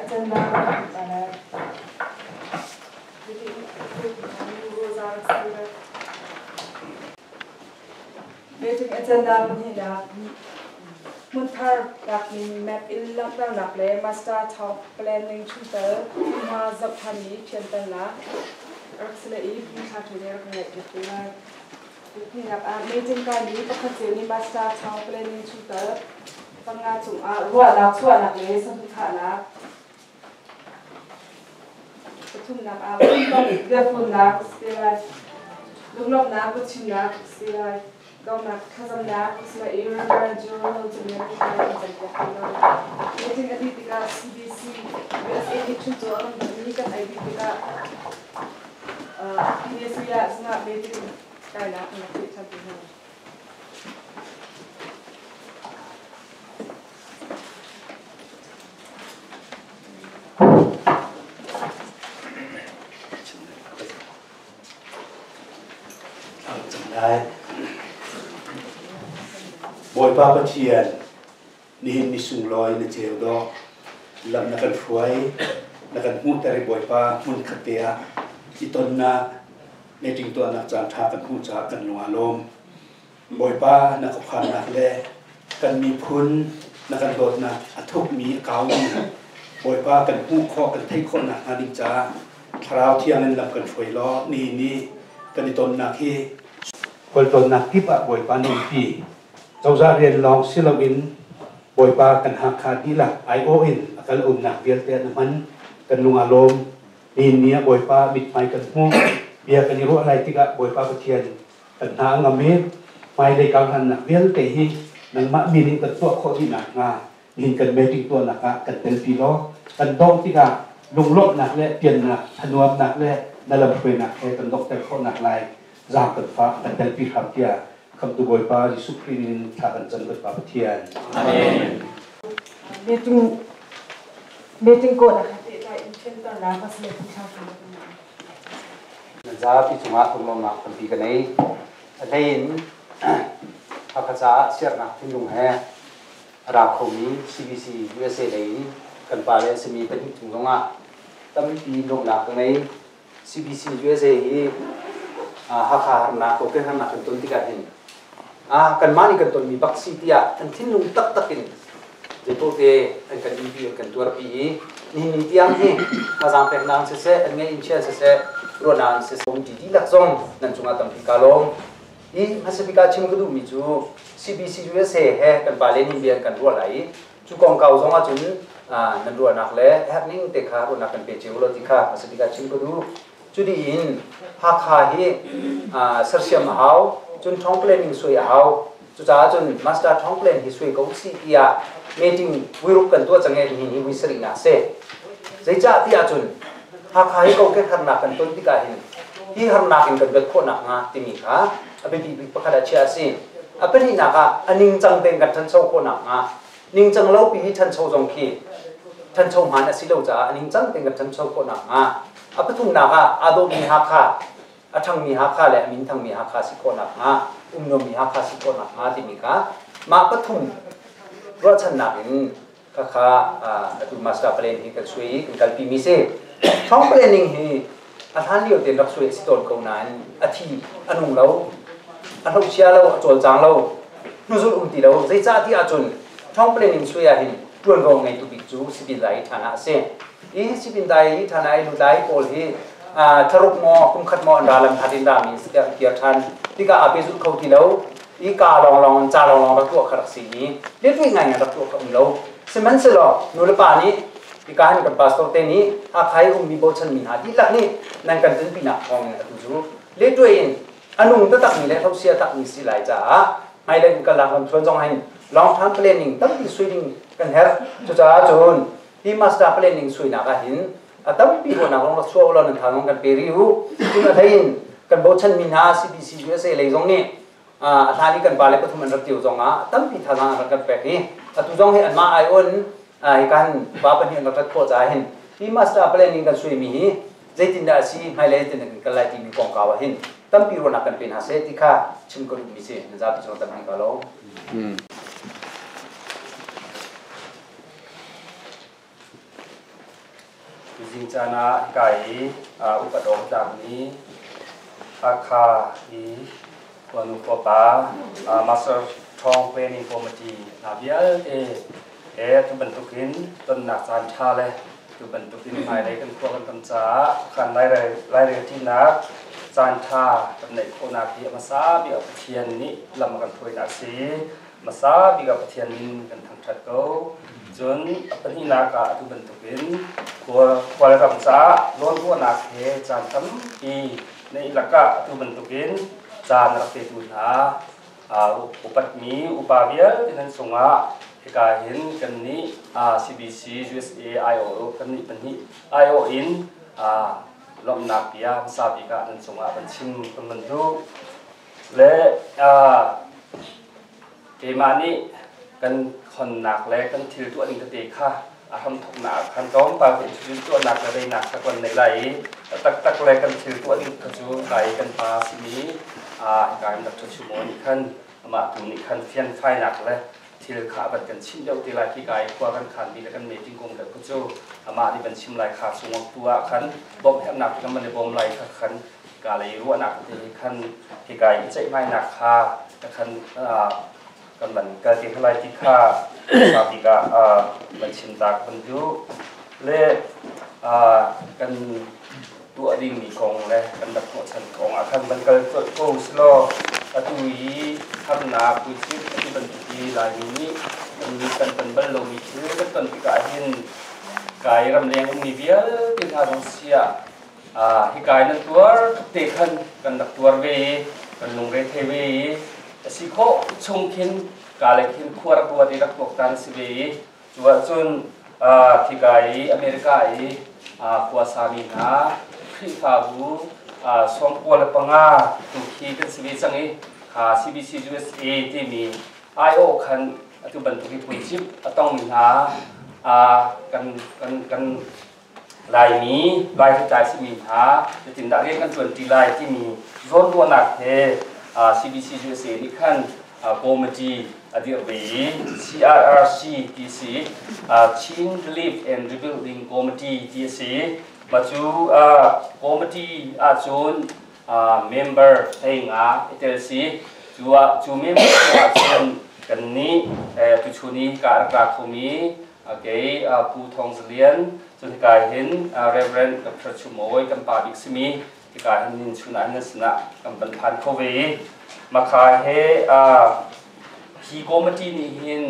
Agenda Meeting agenda pahnihnak hmunthar lakning map in langhternak le master town planning chungtel hmunhma zoh ṭhanmi fianternak rak si le i hmunthla ṭhe rak ngaih piak te lai. Pahnihnak ah meeting kaimi pakhat cio nih master town planning chungtel panga cungah ruahnak chuahnak le saduhthahnak Pathumnak ah biafunnak si lai. Lunglawmhnak biachimnak si lai. Donghnak thlacamnak si lai i Reverend Journal cungin lai kan campiak ti lai. Meeting a dih tikah CBC USA nih chuncaw a kan donmi kan ei dih tikah PSC ah zungah meeting kainak kan rak peh ṭhan ti hna. Bawipa Pathian, nihin ni sunglawi na ceu dawh, lam na kan hruai, na kan hmuhter i Bawipa hmun khat te ah i tonnak, meeting tuahnak caan ṭha kan hmuh caah kan lung aa lawm. Bawipa na ka phannak le kan miphun na kan dawtnak a thukmi a kaumi Bawipa kan hmuh khawh kan theih khawh nakhnga ding caah Thlarau Thiang in lam kan hruai law nihin ni kan i tonnak hi khualtlawnnak kip ah Bawipa na umpi. Cozah rian lawng si loin Bawipa kan Hakha dihlak aiawh in a kal umnak vialte ah na hman kan lung aa lawm. Nihin ni ah Bawipa mithmai kan hmuh bia kan i ruah lai tikah Bawipa Pathian kan hna a ngam i hmailei karhlannak vialte hi nangmah min in kan tuah khawh dih nakhnga nihin kan meeting tuahnak ah kan telpi law kan dongh tikah lunglawmhnak le piannak thanuamnak le na lamhruainak he kan donghter khawhnak lai zaang kan fah kan telpi hram tiah Khamtu Bawipa Jesuh Khrih in thla kan cam kan Pa Pathian. Amen. Meeting meeting ko na pehtlai in fianternak a si le thla Nan zapi cungah lunglawmhnak tampi ka nei. A hlei in Hakha caah siarnak thinlung he a ra khomi CBC USA lei in kan pale a simi pahnih cung zongah tampi lawmhnak ka ngei. CBC USA hi Hakha harnak, kokek harnak kan ton tikah hin kanmah nih kan tonmi bak si tiah an thinlung taktak in zeipaoh te an kan inpi an kan tuarpi i nihin ni tiang hi thazaang peknak in siseh an ngeih in chia siseh ruahnak in siseh um ti dihlak zong nan cungah tampi kaa lawm i hmasa bik ah chim ka duhmi cu CBC USA he kan pale nih bia an kan ruah lai i cu kongkau zong ahcun nan ruahnak le herhning te kha ruahnak kan pe cio law ti kha hmasa bik ah chim ka duh. Cuti in Hakha hi sersiam a hau, cun town planning suai a hau. Cucaah cun master town plan hi suai ko usih tiah meeting vuiruk kan tuah cang i nihin hi vui sarihnak a si. Zeicah ti ahcun Hakha hi kokek harnak kan ton tikah hin hi harnak in kan luat khawh nakhnga timi kha a biapi bik pakhat ah chiah a si. A pahnihnak ah a ningcang tein kan ṭhancho khawh nakhnga ningcang lopi hi ṭhancho zong khi ṭhancho hmaan a si lo caah a ningcang tein kan ṭhancho khawh nakhnga a pathumnak ah aa dawhmi Hakha a ṭhangmi Hakha le a minthangmi Hakha si khawh nakhnga umnuammi Hakha si khawh nakhnga timi kha mah pathum ruahchannak in khakha atu master plan hi kan suai i kan kalpi mi si. Town planning hi a hlan lio tein rak suai a si tawn ko nain a thi a nung lo, a hlochia lo, a cawlcang lo, hnuzulh um ti lo. Zeicah ti ahcun town planning suai ah hin ṭuanvo ngeitu bik cu Sipin Dai Thana a si. Hi Sipin Dai Thana i lutlai pawl hi thlaruk maw kumkhat maw an ra lam hlat in rami an kir ṭhan tikah aa pehzulh kho ti lo i ka lawnglawng in ca lawnglawng rak tuah kha rak si i letui ngai in rak tuah kha um lo. Sihmanhsehlaw nulepa nih hika hin kan pastor te nih Hakha i ummi bochanmi hna dihlak nih nan kan tlunpinak thawngin atu cu letuai in a nung taktakmi le hlosia takmi si lai caah hmailei kan kalnak lamthluan zong hin long term planning tampi sui ding kan herh. Cucaah cun hi master planning suinak ah hin a tampi ruahnak lawng rak chuah ulaw nan tha zong kan pe rih u. Cun a hlei in kan bochanmi hna CBC USA lei zong nih a hlan i kan pale pathum an rak tiu zong ah tampi thazaang an rak kan pek i atu zong hi anmah ai on hi kan pa pahnih an rak rat khawh caah hin hi master planning kan suimi hi zeitindah a si hmailei zeitindah kan kal lai timi kongkau ah hin tampi ruahnak kan pe hna seh ti kha chim ka duhmi si. Nan zapi cung tampi ka lo. Nihin caan ah hika i upat awk tlakmi Hakha i khuanu khuapa Master Thawng Planning Committee hna vialte he tu bantukin tonnak caan ṭha le tu bantukin hmailei kan khua kan tam caah khan lairelṭinak caan ṭha kan neih khawhnak hi a hmasa bik ah Pathian nih lam a kan hruainak a si. Hmasa bik ah Pathian min kan thangṭhat ko. Cun a pahnihnak ah atu bantukin khua le ram caah zawnruahnak he caan tampi neih lakah atu bantukin caan rak petu hna upatmi upa vialte nan cungah hika hin kannih CBC USA IO kannih pahnih IO in lawmhnak bia hmasa bik ah nan cungah kan chim kan van duh. Le keimah nih kan khonnak le kan thil tuah ning tete kha a hramthawknak ah khan tlawmpal te in tuahnak le reinak kha kan nei lai i taktak le kan thil tuah ning kha cu kai kan pa simi hika in Dr. Chumo nih khan amah tu nih khan fianfainak le thil kha a van kan chimh deuh te lai khi kai khua kan khan mi le kan meeting kong deuh kha cu amah nih van chim lai kha sungok tu ah khan bawmh herhnak kan van i bawm lai kha khan ka lei ruahnak te khan hika i ceihmainak kha khan kan van kal te lai ti kha bik ah van chim ta kan duh le kan tuah dingmi kong le kan rak hnawhchan kong ah khan van kal colh ko selaw atu i harnak puicip atu bantuk i Laimi nih kan nih kan ton bal lomi thil kan ton tikah hin kai ramleng ummi vialte hna zong siah hika in nan tuar tuk te khan kan rak tuar ve i kan lungre thei ve i a si khawh chung khin ka le khin khua rak ruat i rak tuaktan si ve i cu ahcun khika i America i khua sami hna Khrihfabu 95 tu khi kan si ve cang i kha CBC USA timi aiawh khan atu bantuk hi puicip a tongmi hna kan kan kan Laimi Laihritlai simi hna zeitindah rian kan ṭuanṭi lai timi zawnruahnak he CBC USA nih khan committee a dirh ve i CRRC ti a si, Chin Relief and Rebuilding Committee ti a si. Mah cu committee ahcun member 15 i tel si. Cu ah cu member chungah cun kannih tuchun i ka rak ra khomi Kei Pu Thawng Za Lian, cun hika hin Reverend Dr. Chum Awi kan pa bik simi hika hin nin chun ah nan sinah kan van phan kho ve i makha he hi committee nih hin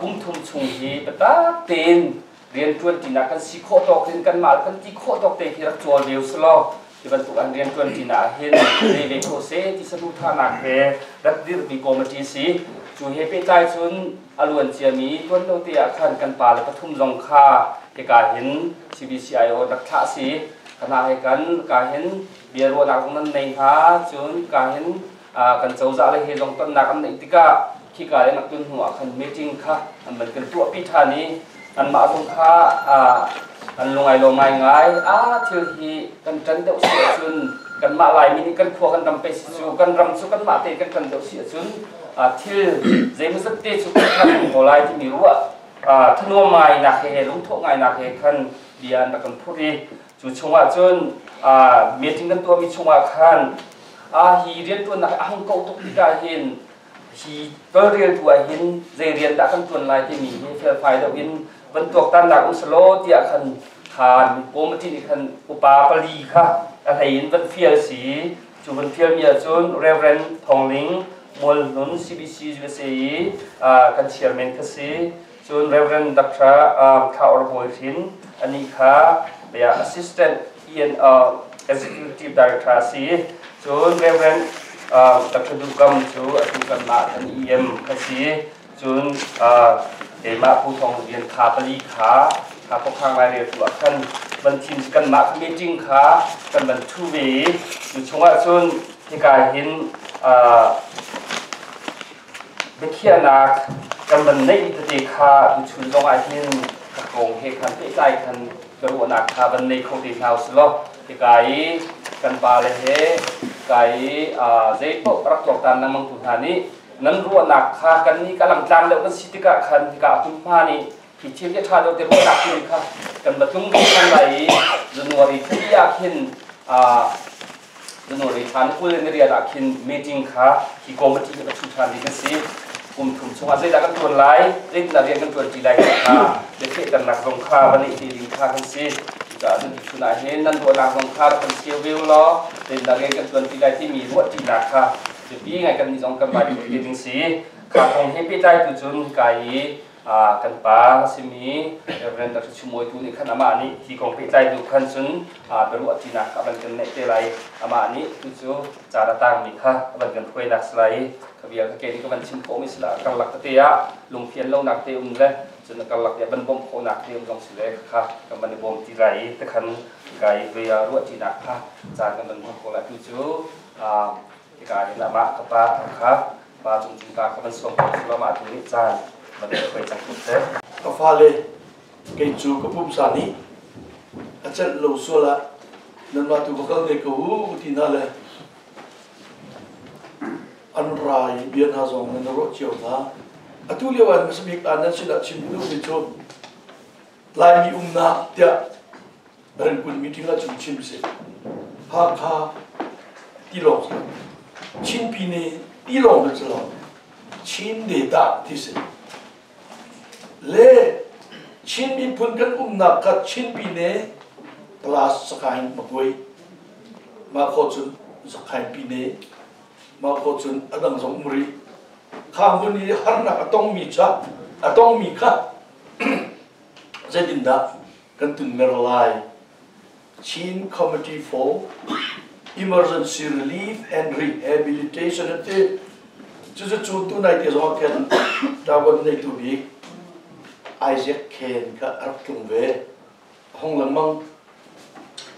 kum thum chung hi biatak tein rianṭuan ṭinak kan si khawh tawk in kanmah kan ti khawh tawk te hi rak cawl ve usulaw ti bantuk an rianṭuan ṭinak ah hin nei ve kho seh ti saduhthahnak he rak dirhmi committee si. Cu he pehtlai cun a luan ciami tuan lo te ah khan kan pa le pathum zong kha hika hin CBCIO rak thlah si. Kana he kan ka hin bia ruahnak zong nan nei hnga, cun ka hin kan cozah le he zong tonnak an neih tikah khika le nak tun hnu ah khan meeting kha an van kan tuahpi ṭhan i anmah zong kha an lungai lo ngaingai. A thil hi kan ṭan deuh si ahcun kanmah Laimi nih kan khua kan ram pe si cu kan ram cu kanmah te kan ṭan deuh si ahcun thil zeimawzat te cu kan khan ko lai timi ruah thanuam ngai nak he lungthawh ngai nak he khan bia an rak kan phurh i cu chungah cun meeting kan tuahmi chungah khan hi rianṭuannak a hung ko tuk tikah hin hi tawlreltu ah hin zei rian dah kan ṭuan lai timi hi felfai deuh in van tuaktannak um selaw tiah khan khan committee nih khan upa pali kha a hlei in van fial si. Cu van fialmi ahcun Reverend Thawng Ling Mualhnun CBC USA i kan chairman kha si, cun Reverend Dr. Thla Or Bawi Hrin anih kha assistant executive director a si, cun Reverend Dr. Duh Kam cu atu kanmah kan EM kha si, cun keimah Pu Thawng Lian kha pali kha kha khuakhang laireltu ah khan van thim si. Kanmah meeting kha kan van thu ve i cu chungah cun hika hin biakhiahnak kan van neih tete kha tuchun zong ah hin ka kong he khan pehtlai khan ka ruahnak kha van nei kho te hna usih law hika i kan pale he hika i zei paoh rak tuaktan lengmang tu hna nih nan ruahnak kha kan nih ka langtlang deuh kan si tikah khan hika hmunhma nih hi thil hi ṭha deuh te ruahnak timi kha Kan va tlung ṭhan lai i January thli ah khin January thla ni 20 ni riat ah khin meeting kha hi committee hi ka ṭhu ṭhan ding a si. Kum thum chungah zeidah kan ṭuan lai, zeitindah rian kan ṭuan ṭi lai ti kha biafehternak zong kha va neih te ding kha kan si. Cucaah nan chun ah hin nan ruahnak zong kha rak kan share ve u law zeitindah rian kan ṭuan ṭi lai timi ruah ṭinak kha biapi ngai kan nih zong kan vai te ding si. Kha kong he pehtlai tu cun kai i kan pa a simi Reverend Dr. Chumawi tu nih khan amah nih hi kong pehtlai tu khan cun biaruah ṭinak kha a van kan neih te lai. Amah nih tu cu ca a tangmi kha a van kan hruainak si lai. Kha vial kha ke nih ka van chim khawhmi si la karlak tete ah lungfian lonak te um le cun karlak te van bawmh khawhnak te um zong si le kha kan van i bawm ti lai i tikhan kai ruah ṭinak kha caan kan van hmang ko lai. Tu cu hika hin amah ka pa kha pa cung cung ka van sawm ko sula mah tu nih caan van hruai cang ko seh. Ka fale, kei cu ka pumsa nih a celh lo sual ah nanmah tu va kal ne ko u ti hna le an ra i bia hna zong nan ruah cio hna. Atu lio ah hmasabik ah nan sinah chim duhmi cu Laimi umnak tiah Rengkun meeting ah cun chim si. Hakha tilawng si. Chin Pine tilawng na si lo. Chin data ti si. Le Chin miphun kan umnak kha Chin Pine plus Sakaing Magway mah kho cun Sakaing Pine mah kho cun adang zong um rih. Kha hmun i harnak a tongmi cha a tongmi kha zeitindah kan tunmer lai. Chin Committee for Emergency Relief and Rehabilitation an ti. Cucu cu tunai te zong ah khan ṭavuan neitu bik Isaac Khen kha a rak tlung ve. A hung lengmang.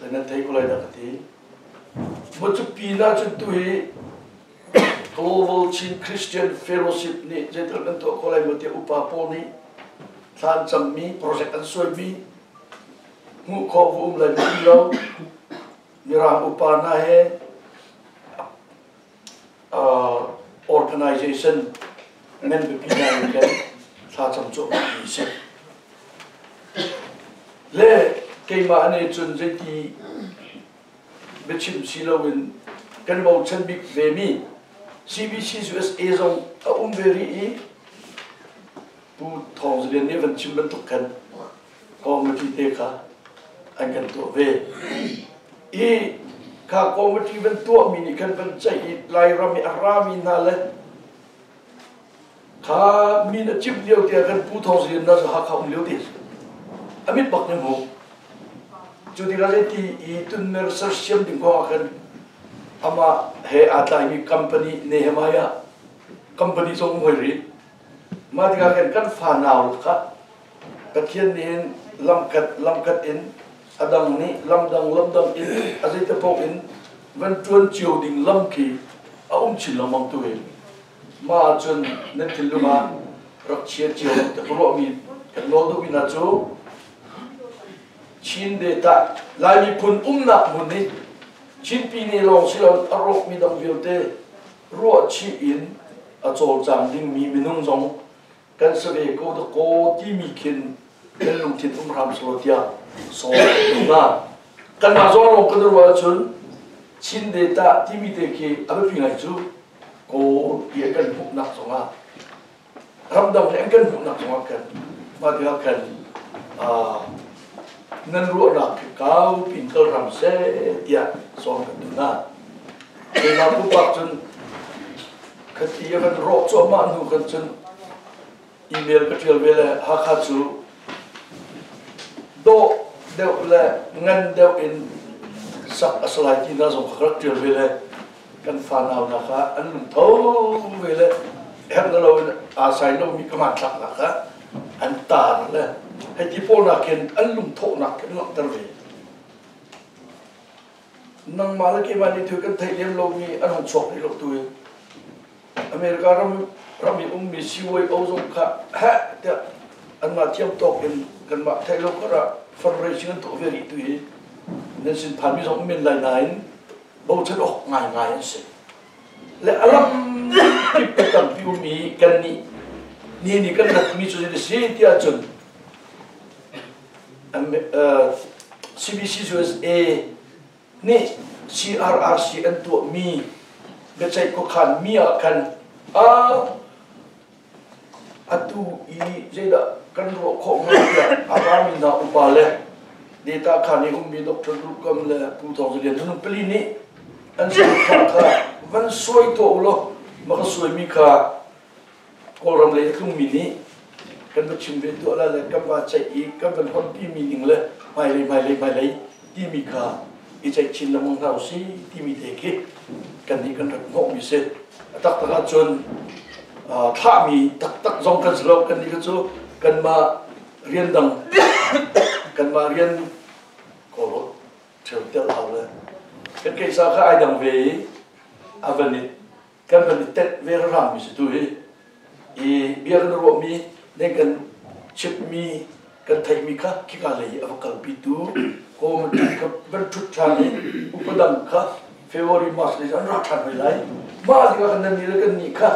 Le nan thei ko lai dah ka ti. Mucupi na cun tu hi Global Chin Christian Fellowship nih zeital kan tuah ko lai maw tiah upa pawl nih thla an cammi project an suaimi hmuh khawh va um lai maw ti lo mirang upa hna he organization ngan biapi hna in kan thla cam cuahmah mi si le keimah nih cun zeiti biachim si loin kan bochan bik vemi CBC USA zong a um ve rih i Pu Thawng Zalian nih van chim bantuk khan committee te kha an kan tuah ve. I kha committee van tuahmi nih khan van ceih i Lairam i a rami hna le kha min a cimh lio tiah kan Pu Thawng Zalian na Hakha um lio ti a mit bak ne mu. Cu tikah zeiti i tunmer sersiam ding kong ah khan amah he aa tlaimi company Nehemiah company zong um hoi rih. Mah tikah khan kan fanau kha Pathian nih hin lamkhat lamkhat in a dang nih lamdang lamdang in a zeite paoh in van ṭuan cio ding lam khi a um chin lengmang tu hi. Mah ahcun nan thinlung ah rak chia cio te ka ruahmi kan nawl duhmi hna cu Chin data Lai miphun umnak hmun hi Chinpi ne lawng si loin a rawkmi dang vialte ruahchih in a cawlcang dingmi minung zong kan si ve ko dakaw timi khin kan lungthin um hram selaw tiah sawm kan duh hna. Kanmah zong lawng kan ruah ahcun Chin data timi te khi a biapi ngai cu Kawl ti a kan hmuhnak zongah ramdang nih an kan hmuhnak zongah khan mah tikah khan nan ruahnak khi kau pin kal ram seh tiah sawm kan duh hna. Keimah pumpak cun khati a kan rawh cuahmah hnu khan cun email ka ṭial ve le Hakha cu dawh deuh le ngan deuh in sak a si lai ti hna zong ka rak ṭial ve le kan fanau hna kha an lungtho ve le herh na loin aa sai lomi ka hmanthlaknak kha an tar le hei ti pawl nakin an lungthawhnak kan langhter ve. Nangmah le keimah nih thil kan theih lem lomi an hung chuak rih lo tu hi America ram ram i ummi CYO zong kha heh tiah anmah thiam tawk in kanmah theih lo kar ah fundraising an tuah ve rih tu hi nan sin phanmi zong um men lai nain bochan awk ngaingai an si. Le a lam kip ka tampi um i kan nih ni nih kan ratmi cu zei si tiah cun CBC USA nih CRRC an tuahmi biaceih khuakhan mi ah khan a atu i zeidah kan ruah khawh hnga tiah a rami hna upa le data khan i ummi Dr. Duh Kam le Pu Thawng Za Lian minung pali nih an saduhthah kha van sawi tuah u law ma ka suaimi kha Kawlram lei a tlungmi nih kan va chim ve tuah la le kan va ceih i kan van honpi mi ning le hmailei hmailei hmailei timi kha i ceih chin lengmang hna usih timi te khi kan nih kan rak hnawhmi si. A taktak ahcun thlahmi taktak zong kan si lo. Kan nih cu kanmah rian dang kanmah rian kawlrawl ṭheo tel hau le kan keisa kha ai dang ve i a van i kan van i tenh ve rami si tu hi i bia kan ruahmi ne kan chimmi kan theihmi kha khika lei a va kalpitu committee kha van ṭhut ṭhan i upadang kha February March lei an ra ṭhan hoi lai. Mah tikah kan nan nih le kan nih kha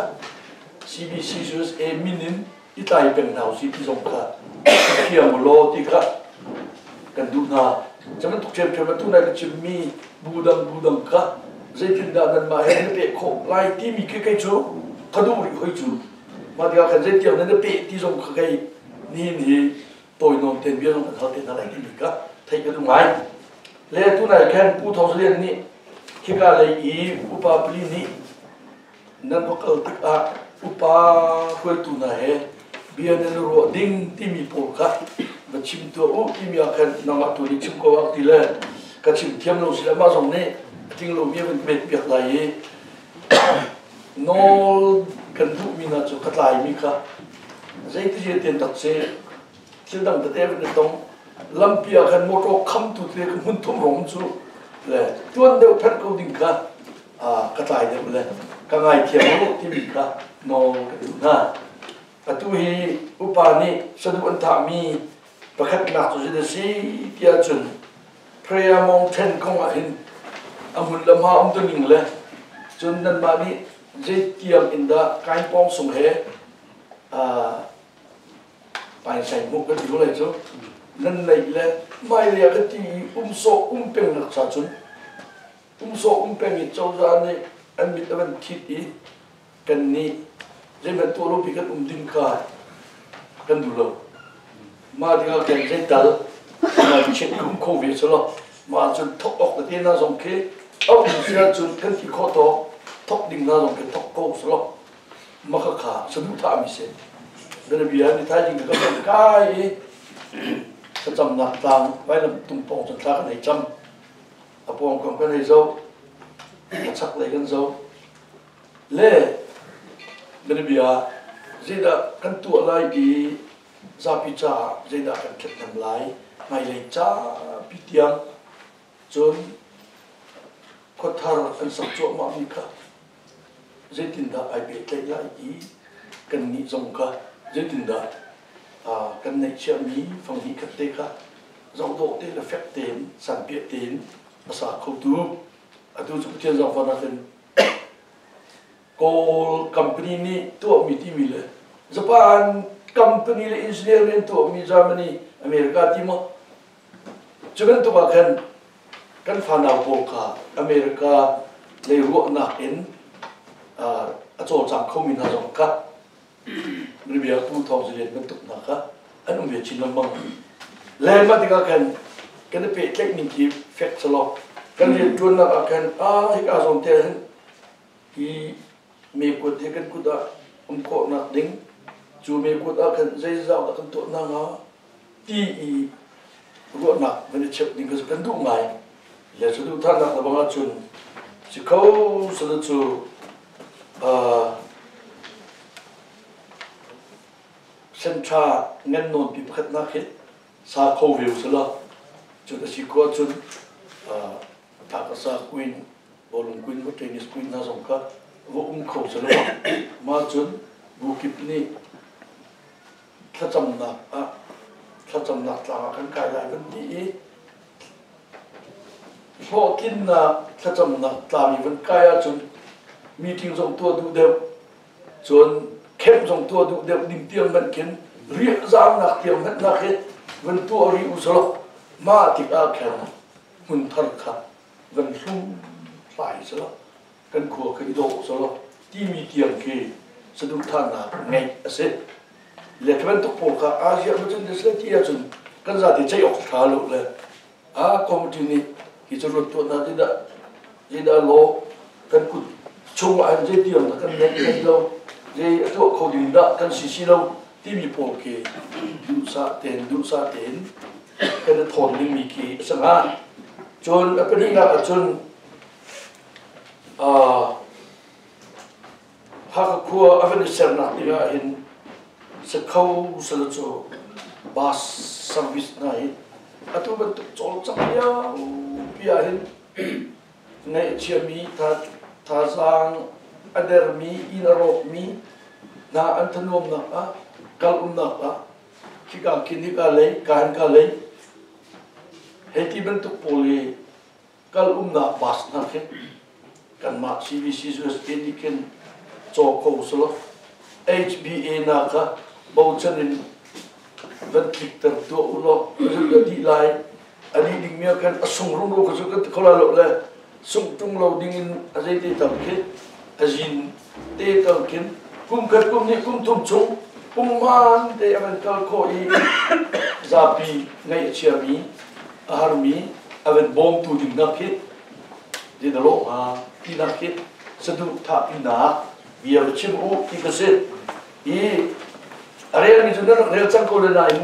CBC USA min in i tlai peng hna usih ti zong kha thiam law ti kha kan duh hna. Cu bantuk ṭhiamṭhiam atu nai ka chimmi bu dang bu dang kha zeitindah nanmah he nan peh khawh lai timi khi kei cu ka duh rih hoi cu. Mah tikah khan zeitiang nan i peh ti zong kha kei nihin hi tawi nawn tein bia zong kan hal te hna lai timi kha theih ka duh ngai. Le tunai khan Pu Thawng Lian nih khika lei i upa pali nih nan va kal tikah upa hruaitu hna he bia nan ruah ding timi pawl kha va chim tuah u timi ah khan nangmah tu nih chim ko ah ti le ka chim thiam lo si le mah zong nih a tling lomi a van met piak lai i Nawl kan duhmi hna cu ka tlaimi kha zeiti tian tak si thil dang tete van i tong lampi ah khan motor khamtu te ka hmun thum rong cu le tuan deuh phanh ko ding kha ka tlai deuh le ka ngaithiam u timi kha nawl ka duh hna. Atu hi upa nih saduh an thahmi pakhatnak cu zeidah si tiah cun Prayer mong ṭhen kong ah hin a hmun le hma um tuning le cun nanmah nih zeitiang in dah kaingpawng sung he paisai hmuh kan ti lai cu nan neih le hmailei ah ka ti i um sawh um peng nak cha cun um sawh um peng i cozah nih an mit a van thit i kan nih zeihmanh tuah lo pi kan um ding kha kan duh lo. Mah tikah kan zeital nan chit kum kho ve selaw mah cun thok awk tete na zong khi a um si ahcun kan ti khawh tawk thok ding na zong khi thok ko selaw maka kha saduhthah mi si. Bianabia ni thaizing ka kan kai i thlacamnak tlang vailam tung pawng cun thla kan ei cam a pawng kam kan ei zo a chak lei kan zo Le bianabia zeidah kan tuah lai i zapi caah zeidah kan ṭhathnem lai, hmailei capi tiang cun khuathar an sak cuahmahmi kha zeitindah ai pehtlaih lai i kannih zong kha zeitindah kan neihchiahmi fanghnih khat te kha zohdawh te le fek tein sanpiah tein a sa khotu atu cu Pathian zaangfahnak in Kawl company nih tuahmi timi le Japan company le engineer nih an tuahmi Germany, America ti maw? Cu bantuk ah khan kan fanau pawl kha America lei ruahnak in a cawlcang khomi hna zong kha Ribia Pu Thawng Zilian bantuk hna kha an um ve chin lengmang. Le mah tikah khan kan i pehtlaih ning khi fek selaw kan rianṭuannak ah khan ah hika zawn te hin hi mekut hi kan kut ah um khawhnak ding cu mekut ah khan zeizah dah kan tuah hna hnga ti i ruahnak van i cheuh ding kha kan duh ngai. Le saduhthahnak na bang ahcun si kho sala cu Senṭha ngan nawnpi pakhatnak hi sa kho ve usila cun a si khawh ahcun Takasa queen bawlung queen maw tennis queen hna zong kha va um kho selaw mah cun bu kip nih thlacamnak ah thlacamnak tlang ah kan kai lai kan ti i hlawhtlinnak thlacamnak tlang i van kai ahcun meeting zong tuah duh deuh cun camp zong tuah duh deuh ding tiang hmanh khin riahzaangnak tiang hmanh nak hi van tuah rih u selaw. Mah tikah khan hmunthar kha van hlum hlai selaw kan khua kha i dawh selaw timi tiang khi saduhthahnak ngeih a si. Le khi bantuk pawl kha Asia ma cun sila ti ahcun kan zate ceih awk ṭha lo le a committee nih hi cu ruat tuah hna zeidah zeidah law kan kut chung ah hin zei tiang dah kan neih thei lo zei a tuah kho ding dah kan si si lo timi pawl khi duhsah tein duhsah tein kan i thawn dingmi khi a si hnga. Cun a pahnihnak ahcun Hakha khua a van i sernak dingah hin sakho selacu bus service hna hi atu bantuk cawlcangh liopi ah hin ngaih a chiami thazaang a dermi inn a rawkmi hna an thanuamnak ah kal umnak ah khika khin hika lei ka hin ka lei hei ti bantuk pawl hi kal umnak bus hna khi kanmah CBC USA nih khin caw kho selaw HBA na kha bochan in van tlikter tuah u law ka dih lai a dih ding mi ah khan a sung rumro ka cu kan ti kho lai lo le sung tung lo ding in a zei te tal khi a zin te tal khin kum khat kum hnih kum thum chung pungman te a van kal khawh i zapi ngaih a chiami a harmi a van bawmtu ding nak khi zei dah lawh hnga tinak khi saduhthahpinak bia va chim u ti ka si i a relmi cu nan rak rel cang ko le nain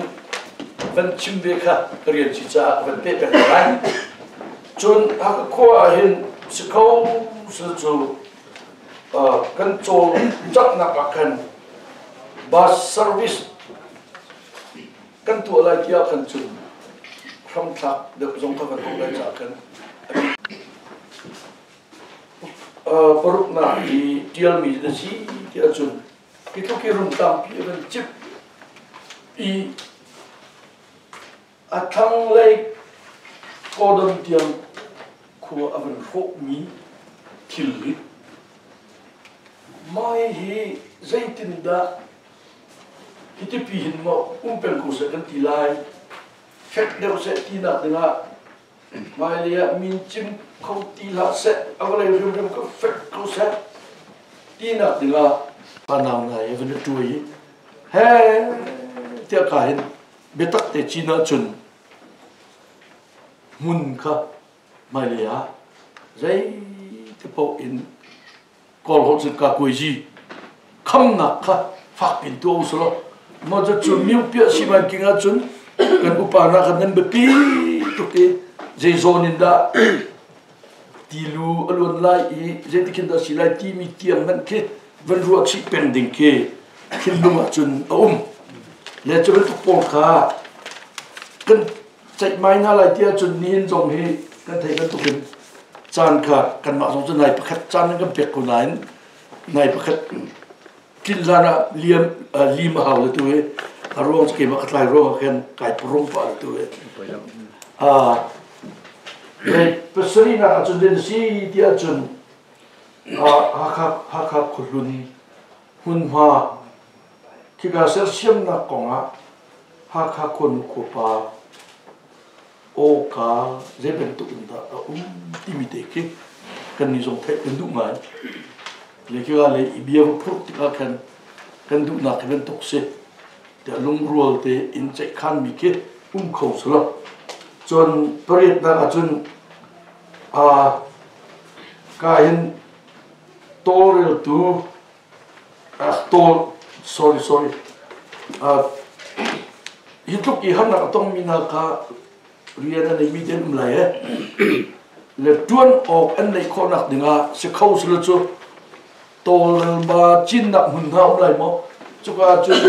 van chim ve kha ka rian si caah van peh peng lai. Cun Hakha khua ah hin si kho sil cu kan cawl caknak ah khan bus service kan tuah lai tiah khan cun hramthlak deuh zong kha kan tuah lai caah khan paruknak i ṭialmi na si tiah cun hi tluk hi rum tampi a van cip i a thlanglei kawdon tiang khua a van hrawhmi thil hi mai hi zeitindah hitipi hin maw um peng ko seh kan ti lai fek deuh seh tinak dingah hmailei ah min cim kho ti hlah seh a vawlei hrimhrim ka fek ko seh tinak dingah fanau hna hi van i ṭuai i he tiah ka hin biatak te cin ahcun hmun kha hmailei ah zei te paoh in Kawl holh cun ka kuaiji khamnak kha fak pin tuah u selaw maw cu miu piah si ban king ahcun kan upa hna khan nan biapi tuk i zei zawn in dah tilu a luan lai i zeitikhin dah si lai timi tiang hmanh khi van ruah chih peng ding khi thinlung ahcun a um le cu bantuk pawl kha kan ceihmai hna lai ti ahcun nihin zong hi kan theih bantukin caan kha kanmah zong cu nai pakhat caan nan kan pek ko nain nai pakhat tlin zan ah liam lim a hau le tu hi a ruang cu keimah ka tlai ruang ah khan kai purung pah le tu hi pasarihnak ahcun den si ti ahcun Hakha Hakha khuahlun hmunhma khika sersiamnak kongah Hakha khuanu khuapa awka zei bantuk in dah a um timi te khi kannih zong theih kan duh ngai. Le khika le i bia va phurh tikah khan kan duhnak hi bantuk si tiah lungrual te in ceihkhanmi khi um kho selaw. Cun pariatnak ahcun ka hin tawlreltu tawl sorry sorry hi tluk i harnak a tongmi hna kha rian a neimi te an um lai eh le ṭuan awk an neih khawhnak dingah si kho sila cu tawlrel ba cinnak hmun hna um lai maw cuka cun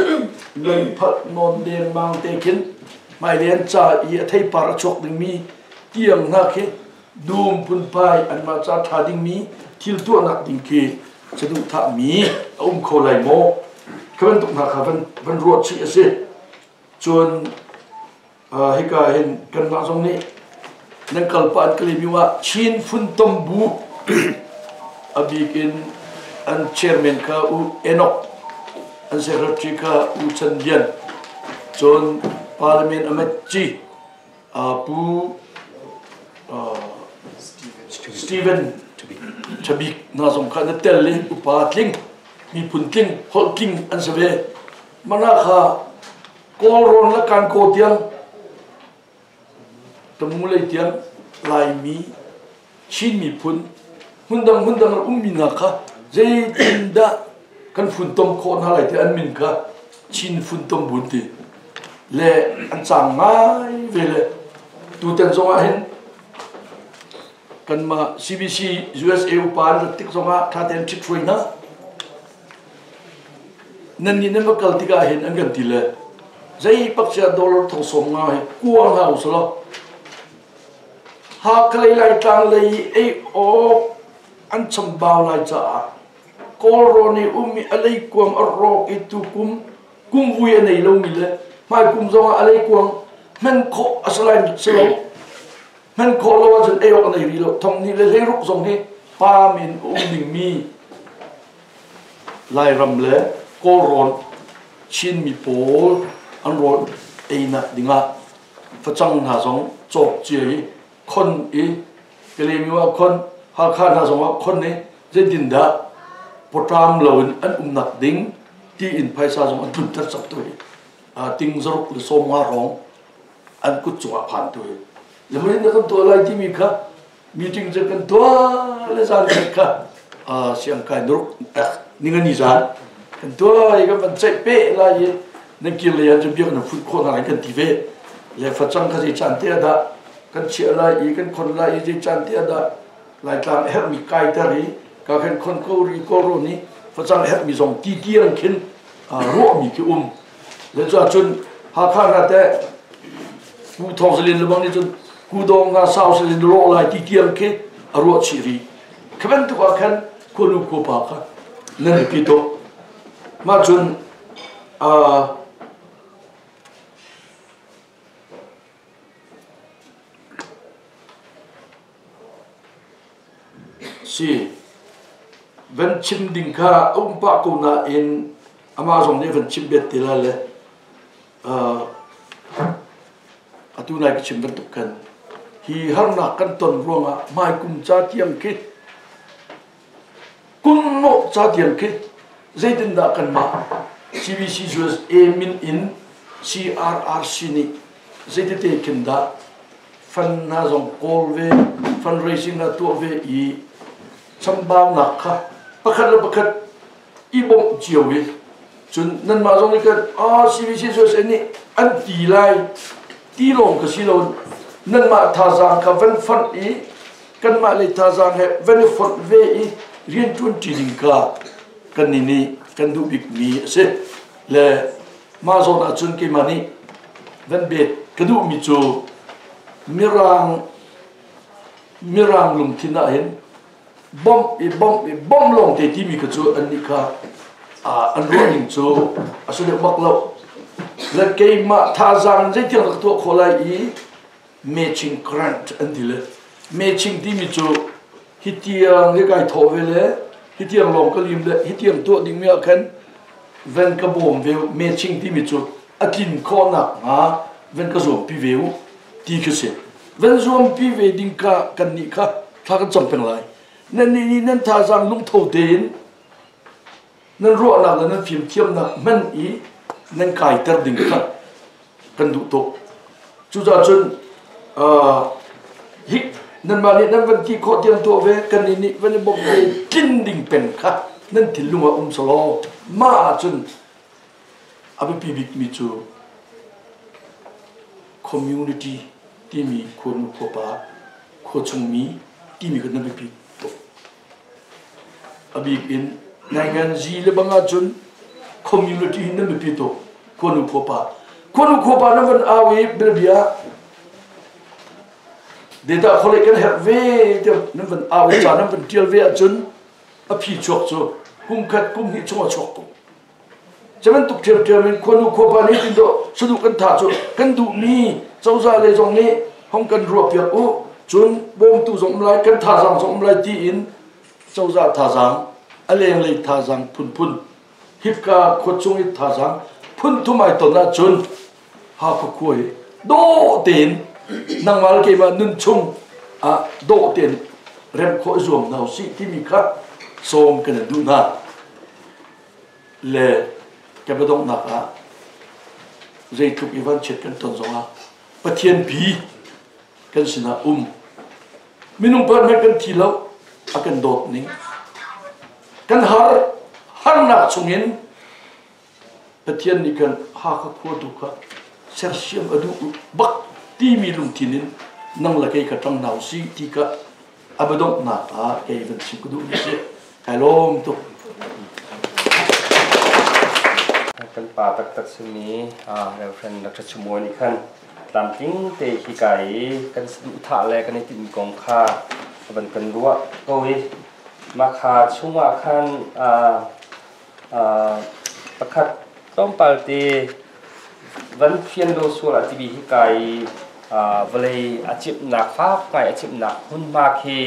lungphat nawn dengmang te khin hmailei an ca i a theipar a chuak dingmi tiang hna khi dum phunphai anmah ca ṭha dingmi thil tuahnak ding khi saduhthahmi a um kho lai maw? Khi bantuk hna kha van ruah chih a si. Cun hika hin kanmah zong nih nan kal pah an Kalaymyo ah Chin Funtom Bu a bik in an chairman kha U Enoch an secretary kha U Chan Lian cun Parliament Amet Ci. Pu Steven Chabik hna zong kha na tel i upa tling, miphun tling, holh tling an si ve. Mana kha Kawlrawn le Kankaw tiang Tamu lei tiang Laimi Chin miphun hmundang hmundang a ummi hna kha zeitindah kan funtom khawh hna lai ti an min kha Chin funtom bu an ti le an cang ngai ve le tutan zong ah hin kanmah CBC USA upa an rat tik zong ah ṭha tein ṭhithruai hna nan nih nan va kal tikah hin an kan ti le zei pak sia dollar thong sawm nga hi kua hna usalaw Hakhalei Laitlang lei i ei awk an chambau lai caah Kawlrawn i um i a leikuang a rawk i tukum kumvui a nei lomi le hmaikum zongah a leikuang hman khawh a si lai si lo. Hman khawh lo ahcun ei awk a nei rih lo. Thong hnih le hleiruk zong hi paam in a um dingmi Lairam le Kawlrawn Chinmi pawl an rawl einak dingah facang hna zong cawk cia i khon i Kalaymyo ah khon Hakha hna zong ah khon i zeitindah pawṭam loin an umnak ding tiin phaisa zong an tlunter cang tu hi ting zaruk le 50 hrawng an kut cungah phan tu hi le na kan tuah lai timi kha meeting cu kan tuah le zan khat kha siangkai nuruk ningani zan kan tuah i kan van ceih pe lai i nan kir lei ah cun biak nan fuh khawh hna lai kan ti ve le facang kha zei caan te ah dah kan chiah lai i kan khon lai i zei caan te ah dah Laitlang a herhmi kaiter i ka khan khon ko ri ko ro nih facang a herhmi zong ti tiang khin ruahmi khi um le cu ahcun Hakha hna teh Pu Thawng Salin le bang nih cun Kudawng nga sau salin rawh lai ti tiang khi a ruah chih rih. Khi bantuk ah khan khuanu khuapa kha nan pi tuk. Mah cun si van chim ding kha a um pah ko nain amah zong nih van chim bet te lai le Atu nai ka chim bantuk khan hi harnak kan ton ruangah hmaikum ca tiang khi kum mawh ca tiang khi zeitindah kanmah CBC USA min in CRRC nih zeitete khin dah fund hna zong kawl ve fundraising hna tuah ve i chambaunak kha pakhat le pakhat i bawmh cio i cun nanmah zong nih khan ah CBC USA nih an ti lai ti lawng ka si lo nanmah thazaang kha van fonh i kanmah lei thazaang he van i fonh ve i rianṭuan ṭi ding kha kan nih nih kan duh bikmi a si le mah zawn ahcun keimah nih van bet ka duhmi cu mirang mirang lungthin ah hin bawmh i bawmh i bawmh lawng te timi kha cu annih kha an ruah ning cu a si deuh bak lo le keimah thazaang zeitiang ka tuah khawh lai i matching grant an ti le matching timi cu hitiang hi kai thawh ve le hitiang lawng ka lim le hitiang tuah ding mi ah khan ven ka bawm ve matching timi cu a tlin khawhnak hnga ven ka zuam pi ve u ti khi si ven zuam pi ve ding kha kan nih kha thla kan cam peng lai nan nih nan thazaang lungtho tein nan ruahnak le nan fimthiamnak hman i nan kaiter ding kha kan duh tuk cucaah cun hi nanmah nih nan van ti khawh tiang tuah ve kan nih nih van i bawmh ve tlin ding peng kha nan thinlung ah um selaw mah ahcun a biapi bikmi cu community timi khuanu khuapa khuachungmi timi kha na biapi tuk. A bik in nainganzi le bang ahcun community hi nan biapi tuk khuanu khuapa. Khuanu khuapa nan van au i bianabia data khualei kan herh ve tiah nan van au i ca nan van tial ve ahcun a phi chuak cu kum khat kum hnih chung a chuak ko. Cu bantuk ṭhiamṭhiam in khuanu khuapa nih tin dawh saduh kan thah cu kan duhmi cozah lei zong nih hong kan ruahpiak u cun bawmtu zong um lai kan thazaang zong um lai tiin cozah thazaang a lenglei thazaang phunphun hika khuachung i thazaang phunthum ai ton ahcun Hakha khua hi dawh tein Nangmah le keimah nun chung ah dawh tein rem khawh i zuam hna usih timi kha sawm kan in duh hna. Le ka biadonghnak ah zeitluk i vanchiat kan ton zongah Pathian bi kan sinah um. Minung pakhat hmanh kan thi lo, a kan dawt ning. Kan har harnak chungin Pathian nih khan Hakha khua tu kha sersiam a duh bak timi lungthin in nang le kei kha ṭang hna usih ti kha a biadonghnak ah kei van chim ka duhmi si. Kai lawm tuk. Kan pa taktak simi Reverend Dr. Chumuan nih khan tlamtling te hi ka i kan saduhthah le kan i tinhmi kong kha van kan ruah ko i mah kha chungah khan Pakhat tlawmpal te van fian lo sual ah timi hi ka i vawlei a cimhnak fak ngai a cimhnak hmunhma khi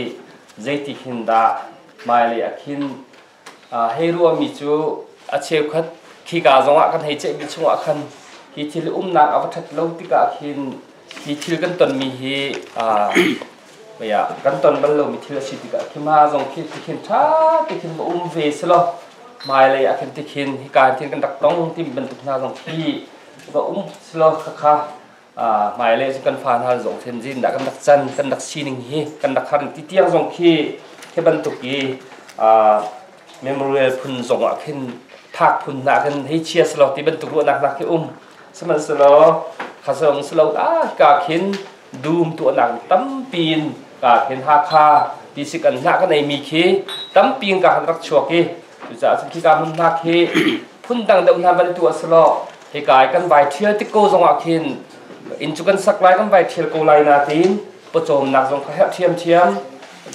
zeiti khin dah hmailei ah khin hei ruahmi cu a cheukhat khika zongah kan hei ceihmi chungah khan hi thil umnak a va ṭhat lo tikah khin hi thil kan tonmi hi kan ton bal lomi thil a si tikah khi ma zong khi tikhin ṭha te khin va um ve selaw hmailei ah khin tikhin hika hin kan rak tong timi bantuk hna zong khi va um selaw khakha hmailei cu kan fa hna zong khin zin dah kan rak can kan rak sining hi kan rak har ti tiang zong khi khi bantuk i memorial phun zong ah khin thak phun hna khin hei chia selaw ti bantuk ruahnak hna khi um Sihmanhsehlaw khazong silo ah ka khin dum tuahnak tampi in ka khin Hakha ti si kan hna kan ei mi khi tampi in ka han rak chuak i cucaah cun khika hmun hna khi phundang deuh hna van tuah selaw hika i kan vai thial tik ko zongah khin inn cu kan sak lai kan vai thial ko lai na tiin pawcawmnak zong kha herh ṭhiamṭhiam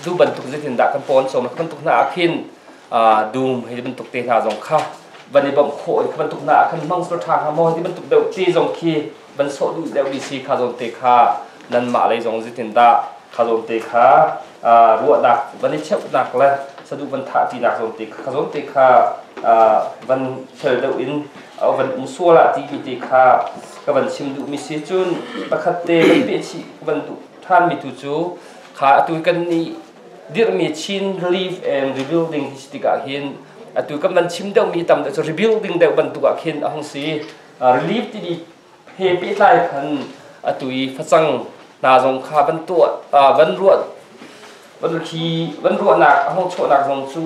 du bantuk zeitin dah kan pawn cawm bantuk hna ah khin dum hei bantuk te hna zong kha van i bawmh khawh i bantuk hna ah khan hmang sur ṭha hnga maw ti bantuk deuh ti zong khi van sawh duh deuh mi si kha zawn te kha nanmah lei zong zeitin dah kha zawn te kha ruahnak van i cheuhnak le saduh van thah tinak zawn te kha zawn te kha van fel deuh in van um sual ah ti mi te kha ka van chim duh mi si cun pakhat te van peh chih van duh ṭhan mi tu cu kha atu kan nih dirhmi Chin Relief and Rebuilding ti si tikah hin atu kan van chim deuhmi tam deuh cu rebuilding deuh bantuk ah khin a hung si. Relief timi he pehtlai khan atu i facang hna zong kha van tuah van ruah van khi van ruahnak a hung chuahnak zong cu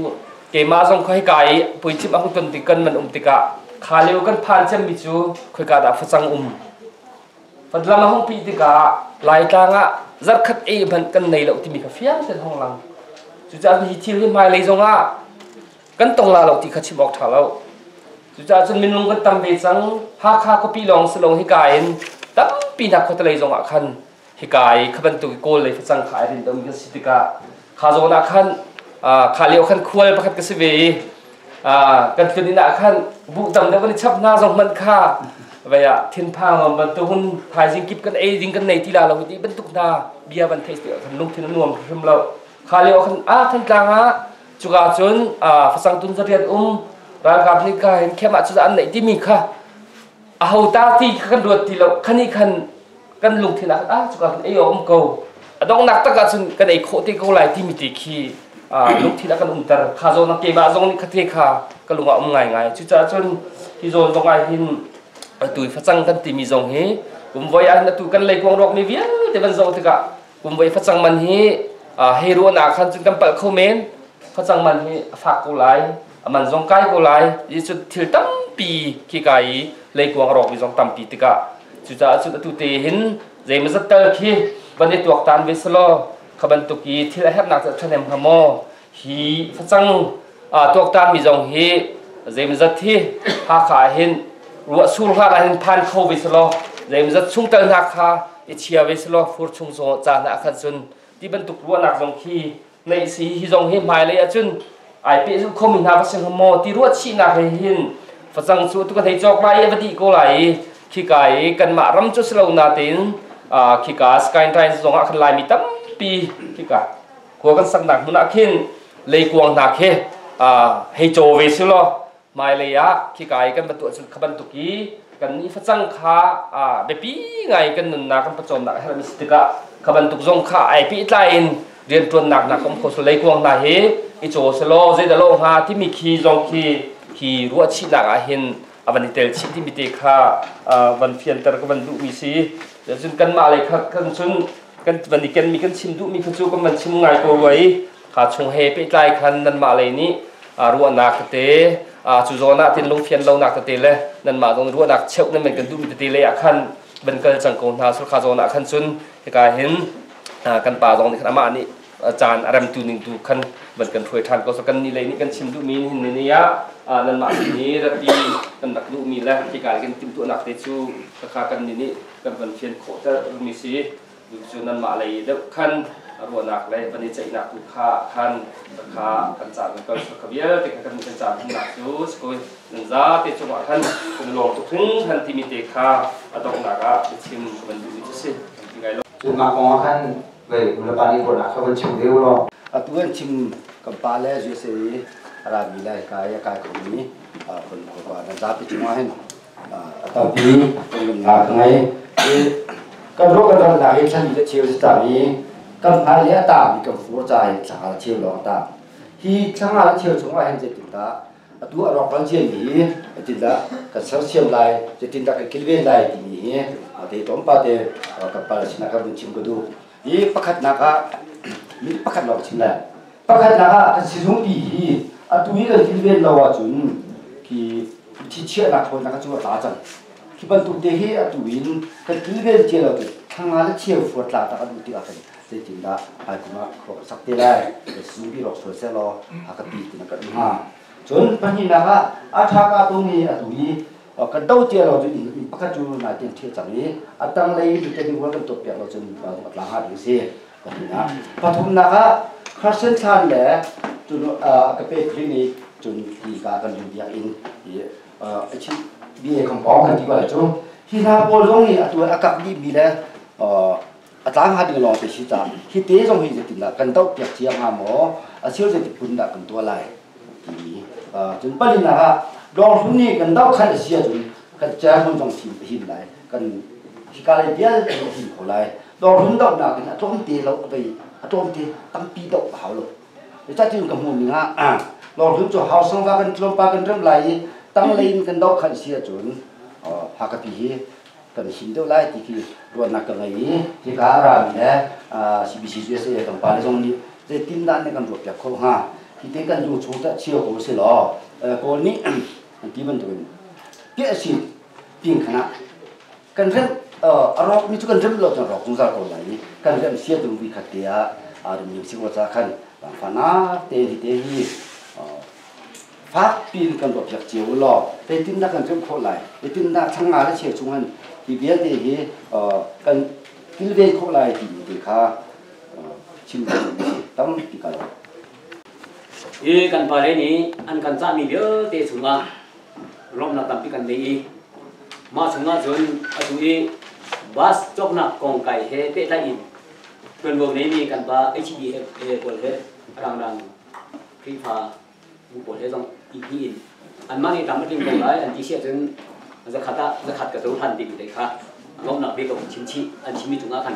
keimah zong kha hika i puicim a hung ton tik kan man um tikah kha lio kan phan cemmi cu khoika dah facang um Fadlam a hung pih tikah Laitlang ah zarkhat ei hmanh kan nei lo timi kha fiang tein hong lang. Cucaah hi thil hi hmailei zongah kan tong la lo ti kha chim awk ṭha lo. Cucaah cun minung kan tam ve cang. Hakha khuapi lawng si lo hika in tampi hna khuatelei zongah khan hika i kha bantuk i Kawl lei facang kha ai rin deuhmi kan si tikah kha zawn ah khan kha lio khan khual pakhat ka si ve i kan tlun inn ah khan buh tam deuh kan i chap hna zong hmanh kha vei ah thinphang ngam bantuk hun thaizing kip kan ei ding kan nei ti la lo ti bantuk hna bia van theih ti khan lungthin a nuam hrim lo kha lio khan a Thantlang ah cuka cun facang tun zariat um ralkap nih ka hin khem ah cuza an neih timi kha a ho ta ti kan ruat ti lo khani khan kan lungthin ah ah cuka kan ei um ko a donghnak tak ah cun kan ei khawh te ko lai timi te khi lungthin ah kan umter kha zawn ah keimah zong nih kha te kha ka lung ah um ngaingai cucaah cun hi zawn zong ah hin atu facang kan timi zong hi kum voi ah atu kan leikuang rawk mi vialte van zoh tikah kum voi facang man hi hei ruahnak khan cun kan palh kho men facang man hi a fak ko lai a man zong kai ko lai i cu thil tampi khi kai i leikuang rawk mi zong tampi tikah cucaah cun atu te hin zeimazat tal khi van i tuaktan ve selaw kha bantuk i thil a herhnak cu a ṭhahnem hnga maw hi facang tuaktan mi zong hi zeimazat hi Hakha ah hin ruah sur hlan ah hin phan kho ve selaw zeimazat chungtel hna kha i chia ve selaw fur chung caan ah khan cun ti bantuk ruahnak zong khi neih si hi zong hi hmailei ahcun ai pehzulh khomi hna va si hnga maw ti ruahchihnak he hin facang cu tu kan hei cawk lai i va dih ko lai i khika i kanmah ram cu si lo natein khika skyline zong ah khan Laimi tampi khika khua kan saknak hmun ah khin leikuang hna khi hei caw ve si law hmailei ah khika i kan va tuah cun kha bantuk i Kan nih facang kha biapi ngai kan nunnak kan pawcawmnak a herhmi si tikah kha bantuk zong kha ai pehtlai in rianṭuannak nak um kho leikuang hna hi i caw selaw zeidah lo hnga timi khi zong khi hi ruahchihnak ah hin a van i tel chih timi te kha van fianter ka van duhmi si. Cun kanmah lei kha kan cun kan van i kenmi kan chim duhmi kha cu kan van chim ngai ko rua i kha chung he pehtlai khan nanmah lei nih ruahnak tete cu zawn ah tin lungfian lonak tete le nanmah zong ruahnak cheuh nan kan duhmi tete lei ah khan van kal cang ko hna. Sulkha zawn ah khan cun hika hin kan pa zong nih khan amah nih caan a remtu ning tu khan van kan hruai ṭhan ko. So kan nih lei nih kan chim duhmi hin ni ah nanmah sin hi rati kan rak duhmi le hika kan timhtuahnak te cu khakha kan nih nih kan van fian khawh ter mi si. Cu nanmah lei deuh khan ruahnak le van i ceihnak tu kha khan kha kan caan kan kal kha vialte kha kan kan caan nak cu sikoi nan za te cungah khan kan lawm tuk hringhran timi te kha a donghnak ah biachim ka van duhmi cu si. Cun mah kong ah khan vei nulepa nih ruahnak kha van chim ve u law. Atu an chim kan pa le USA i a rami le kai a kai khomi kan pa nan zapi cungah hin a tampi lungnak ka ngei. Kan ruah kan ral hi thlan le cheu si cang i kan hmai le a tami kan fur ca hi thla le cheu lawng a tang. Hi thla le cheu chungah hin zeitindah atu a rawk kal ciami hi zeitindah kan sersiam lai, zeitindah kan kilven lai timi hi te tlawmpal te kan pal sinah kan vun chim ka duh. Hi pakhatnak ah mi pakhat lawng chim lai. Pakhatnak ah kan sizungpi hi atu hi kan kilven lo ahcun khi thi chiahnak thawnnak cu a tla cang. Khi bantuk te hi atu in kan kilven cia lo tu thanga le cheu fuar tla tak an ti ahkhan zeitindah hmaikum ah khua kan sak te lai, sizungpi rawk sual seh law a ka pi tina kan hnga. Cun pahnihnak ah a tha ka tung i atu hi kan do cia lo cu inn pakhat cu nai ten ṭhial cang i a tanglei retaining wall kan tuah piak lo cun a tla hnga ding si. Pahnihnak pathumnak ah Carson thlan le cun ka pe clinic cun hi ka kan rin biakinn i BA compound kan ti ko lai cu hi hna pawl zong hi atu a kak dih mi le a tlang hnga ding lawng te si ca hi te zong hi zeitindah kan doh piak cia hnga maw a cheu zeiti phun dah kan tuah lai timi cun palinak ah dawnghlun nih kan doh khan a si ahcun kan chairman zong thim a him lai, kan hika lei vialte a him kho lai. Dawnghlun dohnak in a tlawmte lo vei a tlawmte tampi doh a hau lo. Cutin ka hmuh ning ah dawnghlun cu hau sangva kan tlawmpal kan rem lai i tanglei in kan doh khan si ahcun Hakapi hi kan him deuh lai ti khi ruahnak ka ngei i hika a rami le CBC USA kan pale zong nih zeitindah ne kan ruahpiak kho hnga. Hi te kan lung chung tah chio ko si law Kawl nih an ti bantukin piah si ping khan ah kan rem a rawk mi cu kan rem lo cun rawk zungzal ko lai i kan rem sia tu vi khat te ah rum ning si ko ca khan fana te hi te hi fak piin kan ruahpiak cio u law zeitindah kan remh khawh lai, zeitindah thlangnga le cheu chung han hi vialte hi kan kilven khawh lai timi te kha chim duhmi si tampi ka lo. Hi kan pale nih an kan cahmi vialte chungah lawmhnak tampi kan nei i mah chungah cun atu i bus cawknak kong kai he pehtlaih in ṭuanvo neimi kan pa HDFA pawl he rangdang Khrihfa bu pawl he zong i hnih in anmah nih tam a tling ko lai an ti si ahcun zakhat ah zakhat ka cohlan timi te kha lawmhnak bik ka vun chim chih an chimmi cungah khan.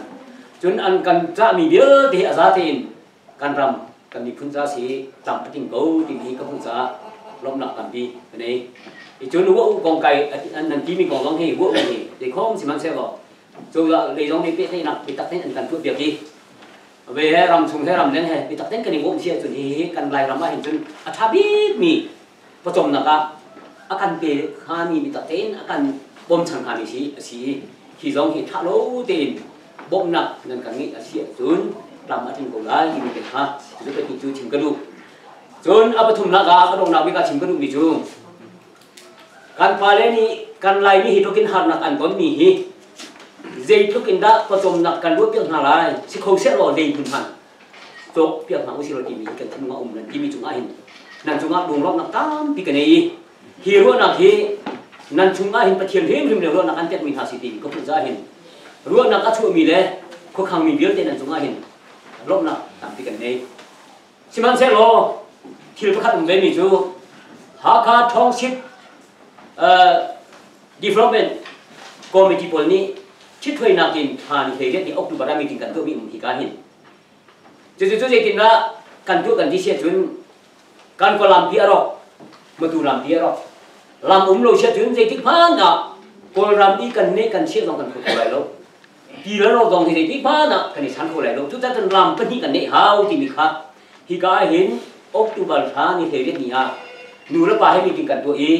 Cun an kan cahmi vialte hi a za tein kan ram kan miphun ca si tam a tling ko timi hi ka hmuh caah lawmhnak tampi ka nei. I cun wa u kong kai an nan timi kong zong hi wa u hi zeikhom sihmanhsehlaw cozah lei zong nih pehtlaihnak biatak tein an kan tuah piak i ve he ram chung he ram leng he biatak tein kan i bawm si ahcun hi kan Lairam ah hin cun a ṭha bikmi pawcawmnak ah a kan pe hngami, biatak tein a kan bawmchan hngami si a si i hi zong hi ṭha lo tein bawmhnak nan kan ngeih a si ahcun ram a tling ko lai timi te kha cu pahnih cu chim ka duh. Cun a pathumnak ah a donghnak bik ah chim ka duhmi cu kan pale nih kan Laimi hi tluk in harnak an tonmi hi zeitluk in dah pawcawmnak kan ruahpiak hna lai, si kho seh law zei hmun hmanh cawk piak hna usih law timi kan thinlung ah um nan timi cungah hin nan cungah lunglawmhnak tampi ka nei i hi ruahnak hi nan chungah hin Pathian hrimhrim le ruahnak an pekmi hna si ti ka hmuh caah hin ruahnak a chuahmi le khuakhangmi vialte nan cungah hin lawmhnak tampi kan nei. Sihmanhsehlaw thil pakhat um vemi cu Hakha Township Development Committee pawl nih ṭhithruainak in thla ni 18 ni October ah meeting kan tuahmi um hika hin. Cucu cu zeitindah kan tuah kan ti si ahcun kan khua lampi a rawk, matu lampi a rawk. Lam um lo si ahcun zeitik hmanh ah Kawlram i kan neh kan chiah zong kan kho kho lai lo. Ti le rawl zong hi zeitik hmanh ah kan i chan kho lai lo. Cucaah cun lam pahnih kan neih hau timi kha hika ah hin October thla ni 18 ni ah nu le pa he meeting kan tuah i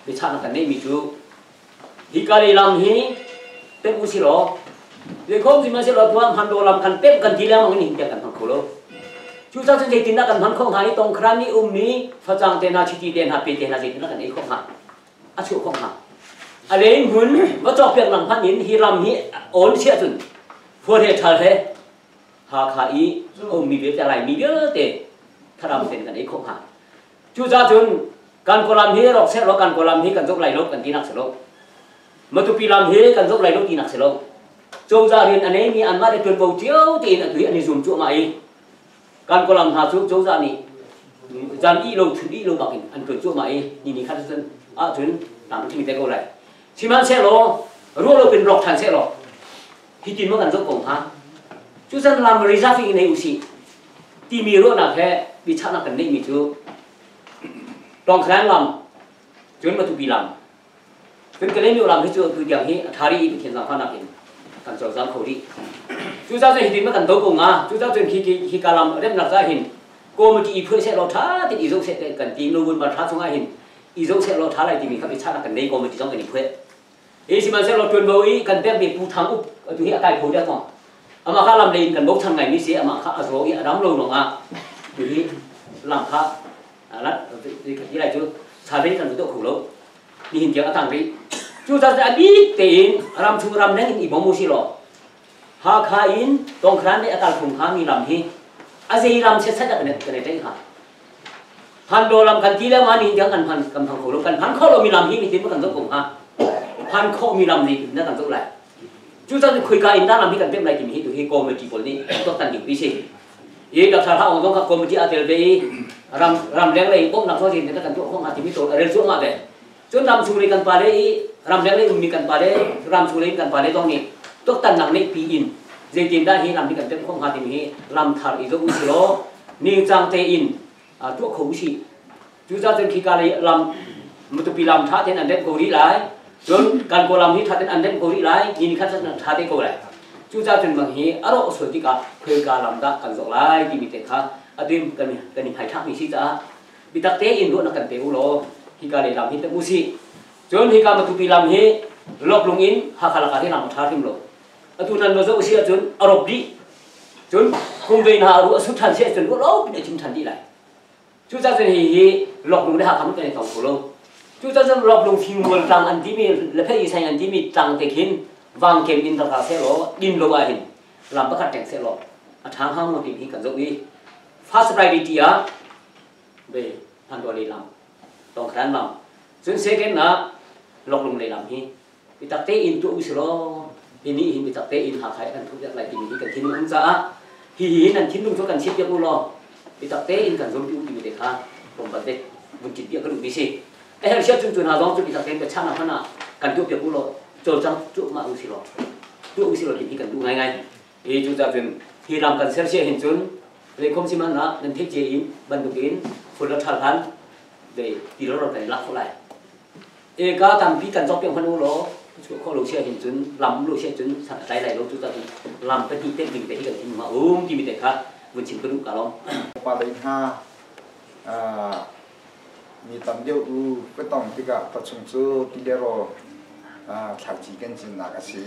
biachahnak kan neihmi cu hika lei lam hi pemh u si law zeikhom sihmanhsehlaw tuah hman lam kan pemh kan ti lengmang in hin kan hmang kho lo. Cucaah cun zeitindah kan hman khawh hnga i tongkhran i ummi facang te hna, chiti te hna, pe te hna zeitindah kan ei khawh hnga, a chuah khawh hnga? A leng hmun va cawkpiak lang hmanh in hi ram hi awn si ahcun huar he ṭhal he Hakha i a ummi vialte, Laimi vialte tharam ten kan ei khawh hnga. Cucaah cun kan kawlam hi rawk seh law kan kawlam hi kan zoh lai lo kan tinak si lo. Matupi lam hi kan zoh lai lo tinak si lo. Cozah rian a neimi anmah le ṭuanvo cio tein atu hi an i zum cuahmah i kan kawlam hna cu cozah nih zan ih lo chun ih lo bak in an ṭuan cuahmah i ni ni khat cun ahcun tlam a te ko lai. Sihmanhsehlaw ruah lo pin rawk ṭhan seh law hitin maw kan zoh ko hnga? Cucan lam reserve in nei usih timi ruahnak he biachahnak kan neihmi cu Tawngkhan lam cun Matupi lam cun Kalaymyo lam hi cu tu tiang hi a ṭha rih i Pathian zaangfahnak in kan cawlcang kho rih. Cucaah cun hitin ma kan do ko hnga? Cucaah cun hi hi ka lam remnak ca hin committee i phuai seh law ṭha tein i zoh seh kan ti November thla chungah hin i zoh seh law ṭha lai timi kha biachahnak kan nei committee zong kan i phuai. Hi sihmanhsehlaw ṭuanvo i kan pekmi Pu Thang Up atu hi a kai kho deuh maw? Amah kha lam lei in kan bochan ngaimi si, amah kha a zaw i a dam lo ruangah tu hi lam kha ti lai cu survey kan tuah kho lo. Nihin tiang a tang rih. Cucaah a bik tein ramchung ramleng in i bawm u si law Hakha in Tongkhran le a kalphung hngami lam hi a zei ram chiatchat ah kan i tlaih hnga? Phan lam kan ti le ma ni tiang kan phan kan phang kho lo, kan phan kho lo mi lam hi mitin kan zoh ko hnga? Phan kho mi lam nih na kan zoh lai. Cu cun khuika in dah lam hi kan pem lai timi hi tu hi committee pawl nih tuak tan ding pi si. I Dr. Ha Ong zong kha committee a tel ve i ram ram leng lei bawmhnak so tin kan tuah kho hnga timi to rel cu ngah ve. Cun ram chung lei kan pa le i ram leng lei ummi kan pa le ram chung lei kan pa le zong nih tuaktannak neih pi in zeitin dah hi lam hi kan pemh khawh hnga timi hi lam thar i zoh usih law ningcang tein tuah kho usih. Cucaah cun khika lei lam Matupi lam ṭha tein an remh ko rih lai. Cun kan Kawlram hi ṭha tein an remh ko rih lai. Ni ni khat ṭha te ko lai. Cucaah cun bang hi a rawh sual tikah khoika lam dah kan zawh lai timi te kha atu kan kan i hmaithlakmi si caah bitak tein ruahnak kan pe u law hika lei lam hi pek u sih. Cun hika Matupi lam hi Loklung in Hakha lakah hi lam a ṭha hrim lo. Atu nan va zoh si ahcun a rop dih. Cun Khumvei hna a ruah a sut ṭhan si ahcun ruah lo pin a cim ṭhan dih lai. Cucaah cun hihi Loklung le Hakha kan i tong kho lo. Cucaah cun Loklung fingmual tlang an timi Lephei Isai an timi tlang te khin vangkem in rak ra seh law din lo ah hin lam pakhat ṭeng seh law a ṭha hnga maw timi hi kan zoh i first priority ah ve Hmanrua lei lam, Tawngkhan lam, cun second ah Loklung lei lam hi bitak tein tuah usih law hi nih hin bitak tein Hakha i kan thuh piak lai timi hi kan thinlung um caah hi hi nan thinlung cu kan chimh piak u law bitak tein kan zumpi u timi te kha tlawmpal te vun chim piak ka duhmi si. A herh siah cun cu hna zong cu bitak tein biachahnak hmanh ah kan tuah piak u law cawlcang cuahmah usih law tuah usih law ti hi kan duh ngaingai. Hi cucaah cun hi ram kan ser sia hin cun zeikhom si hmanh ah nan theih cia in bantukin ful le ṭhal hlan zei ti lo kan i lak khawh lai. Eka tampi kan cawk piak hmanh u law chuah khawh lo sia hin cun lam um lo sia cun san a tlai lai lo, cucaah cun lam pahnih pek ding te hi kan thin ma um timi te kha vun chim ka duh ka lawm. Pa lei hna mi tam deuh u ka tong tikah khuachung cu ti le rawl thlaici kan cinnak a si.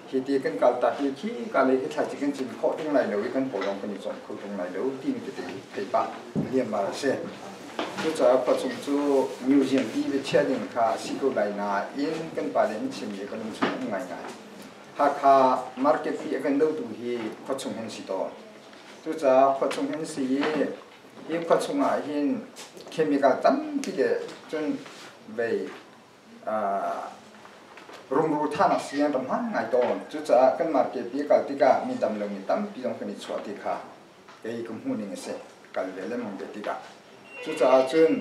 Hi ti kan kal tak i khi ka lei hi thlaici kan cin khawh tung lai lo i kan paw zong kan i cawm kho tung lai lo timi tete theih pah liammar a si. Cucaah khuachung cu museum pi va chiah ding kha a si ko lai nain kan pale an chimmi ka lungchung um ngaingai. Hakha market pi a kan dotu hi khuachung hin si tawn. Cucaah khuachung hin si i hi khuachung ah hin chemical tampi le cun vei rungrul thahnak sii an rak hman ngai tawn. Cucaah kan market pi kal tikah mi dam lomi tampi zong kan i chuah ti kha kei ka hmuh ning a si. Kal ve lengmang ve tikah. Cucaah cun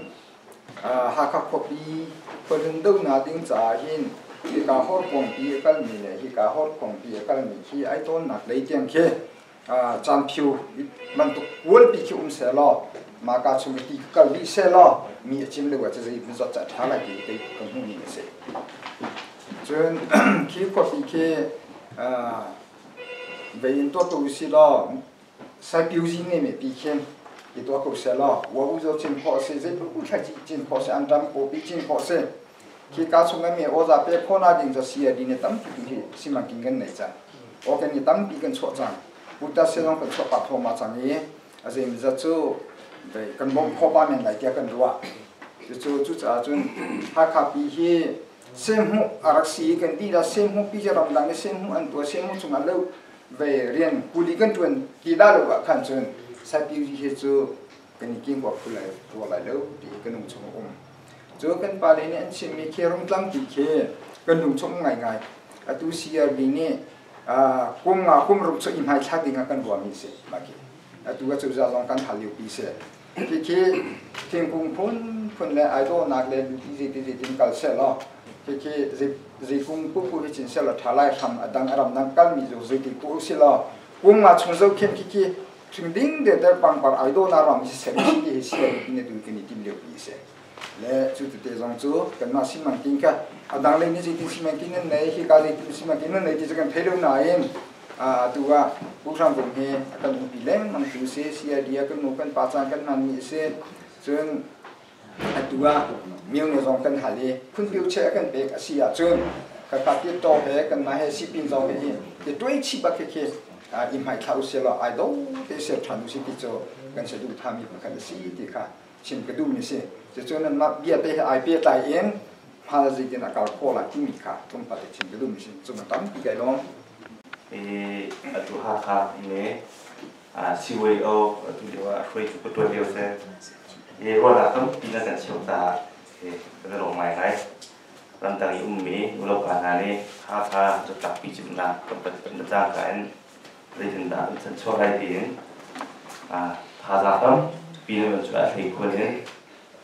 Hakha khuapi khuahlun dohnak ding caah hin hika horkuangpi a kalmi le hika horkuangpi a kalmi khi ai tawnnak lei tiang khi caanphiu bantuk ualpi khi um sehlaw mahka chung i ti kal dih sehlaw mi a cim lio ah cazei in zawt ca ṭha lai ti kei ka hmuh ning a si. Cun khi khuapi khi vei in tuah ko usih law saipiuzi nge me pi khin i tuah ko sehlaw wa u zo cin khawh si zei pu thla cin khawh si an ram pawpi cin khawh si khi ka chung mi oza pe khona ding cho CID ne tampi tu hi simangking kan nei cang o kan ni tampi kan chuah cang puta se zong kan chuah pa thoma cang i a zeim za cu kan bom kho pa men lai tiah kan ruah cu cu caah cun Hakha pi hi sehmu a rak si kan ti la sehmu pi ramdang ni sehmu an tua sehmu chung an lo ve rian kuli kan tuan ti da lo ah khan cun saipi hi cu kan i king kwa phu lai rua lai lo ti kan lung chung um cu kan pa le nih an chimmi khi rungtlang ti khi kan lung chung ngai ngai atu CRB nih kum nga kum ruk chu i hmai thla ding ah kan ruami si mah khi atu a cozah zong kan hal lio pi si khi khi thingkung phun phun le ai dawhnak le luti zeiti zeitin kal seh law khi khi zeikung pupu hi cin seh law tha lai hram a dang a ram dang kalmi zo zeiti pu si law kum nga chung zo khin khi khi thing ding de ter pangpar ai dawhnak ram hi ser ti hi si ne tu kan i tim lio pi si le cu tete zong cu kanmah simangking kha a dang lei nih zeitin simangking nan nei hi ka zeitin simangking nan nei ti cu kan thei lo nain atu ah Pu Hrang Vung hi a kan umpi lengmang tu si CID a kan nu kan pa caan kan hmanmi a si cun atu ah myo ne zong kan hal i phunpiu che a kan pek a si ahcun ka ka ti to he kan mah he sipin zong he ti tuai chi bak khi i hmai thla usih law ai do te ser ṭhan usih ti cu kan saduhthah mi pakhat a si ti kha chim ka duhmi si. Cucu nanmah bia te he ai pehtlai in hmal zeitin a kal khawh lai timi kha tlawmpal te chim ka duhmi si. Cun a tampi kai lawm. Atu Hakha ne CYO atu lio ah hruaitu ka tuan lio si. Ruahnak tampi na kan cheuh caah kan i lawm ngaingai. Ramdang i ummi nulepa hna nih Hakha zatlakpi cimnak kan cangka in zeitindah an chanchuah lai tiin thazaang tampi na van chuah a hleikhun in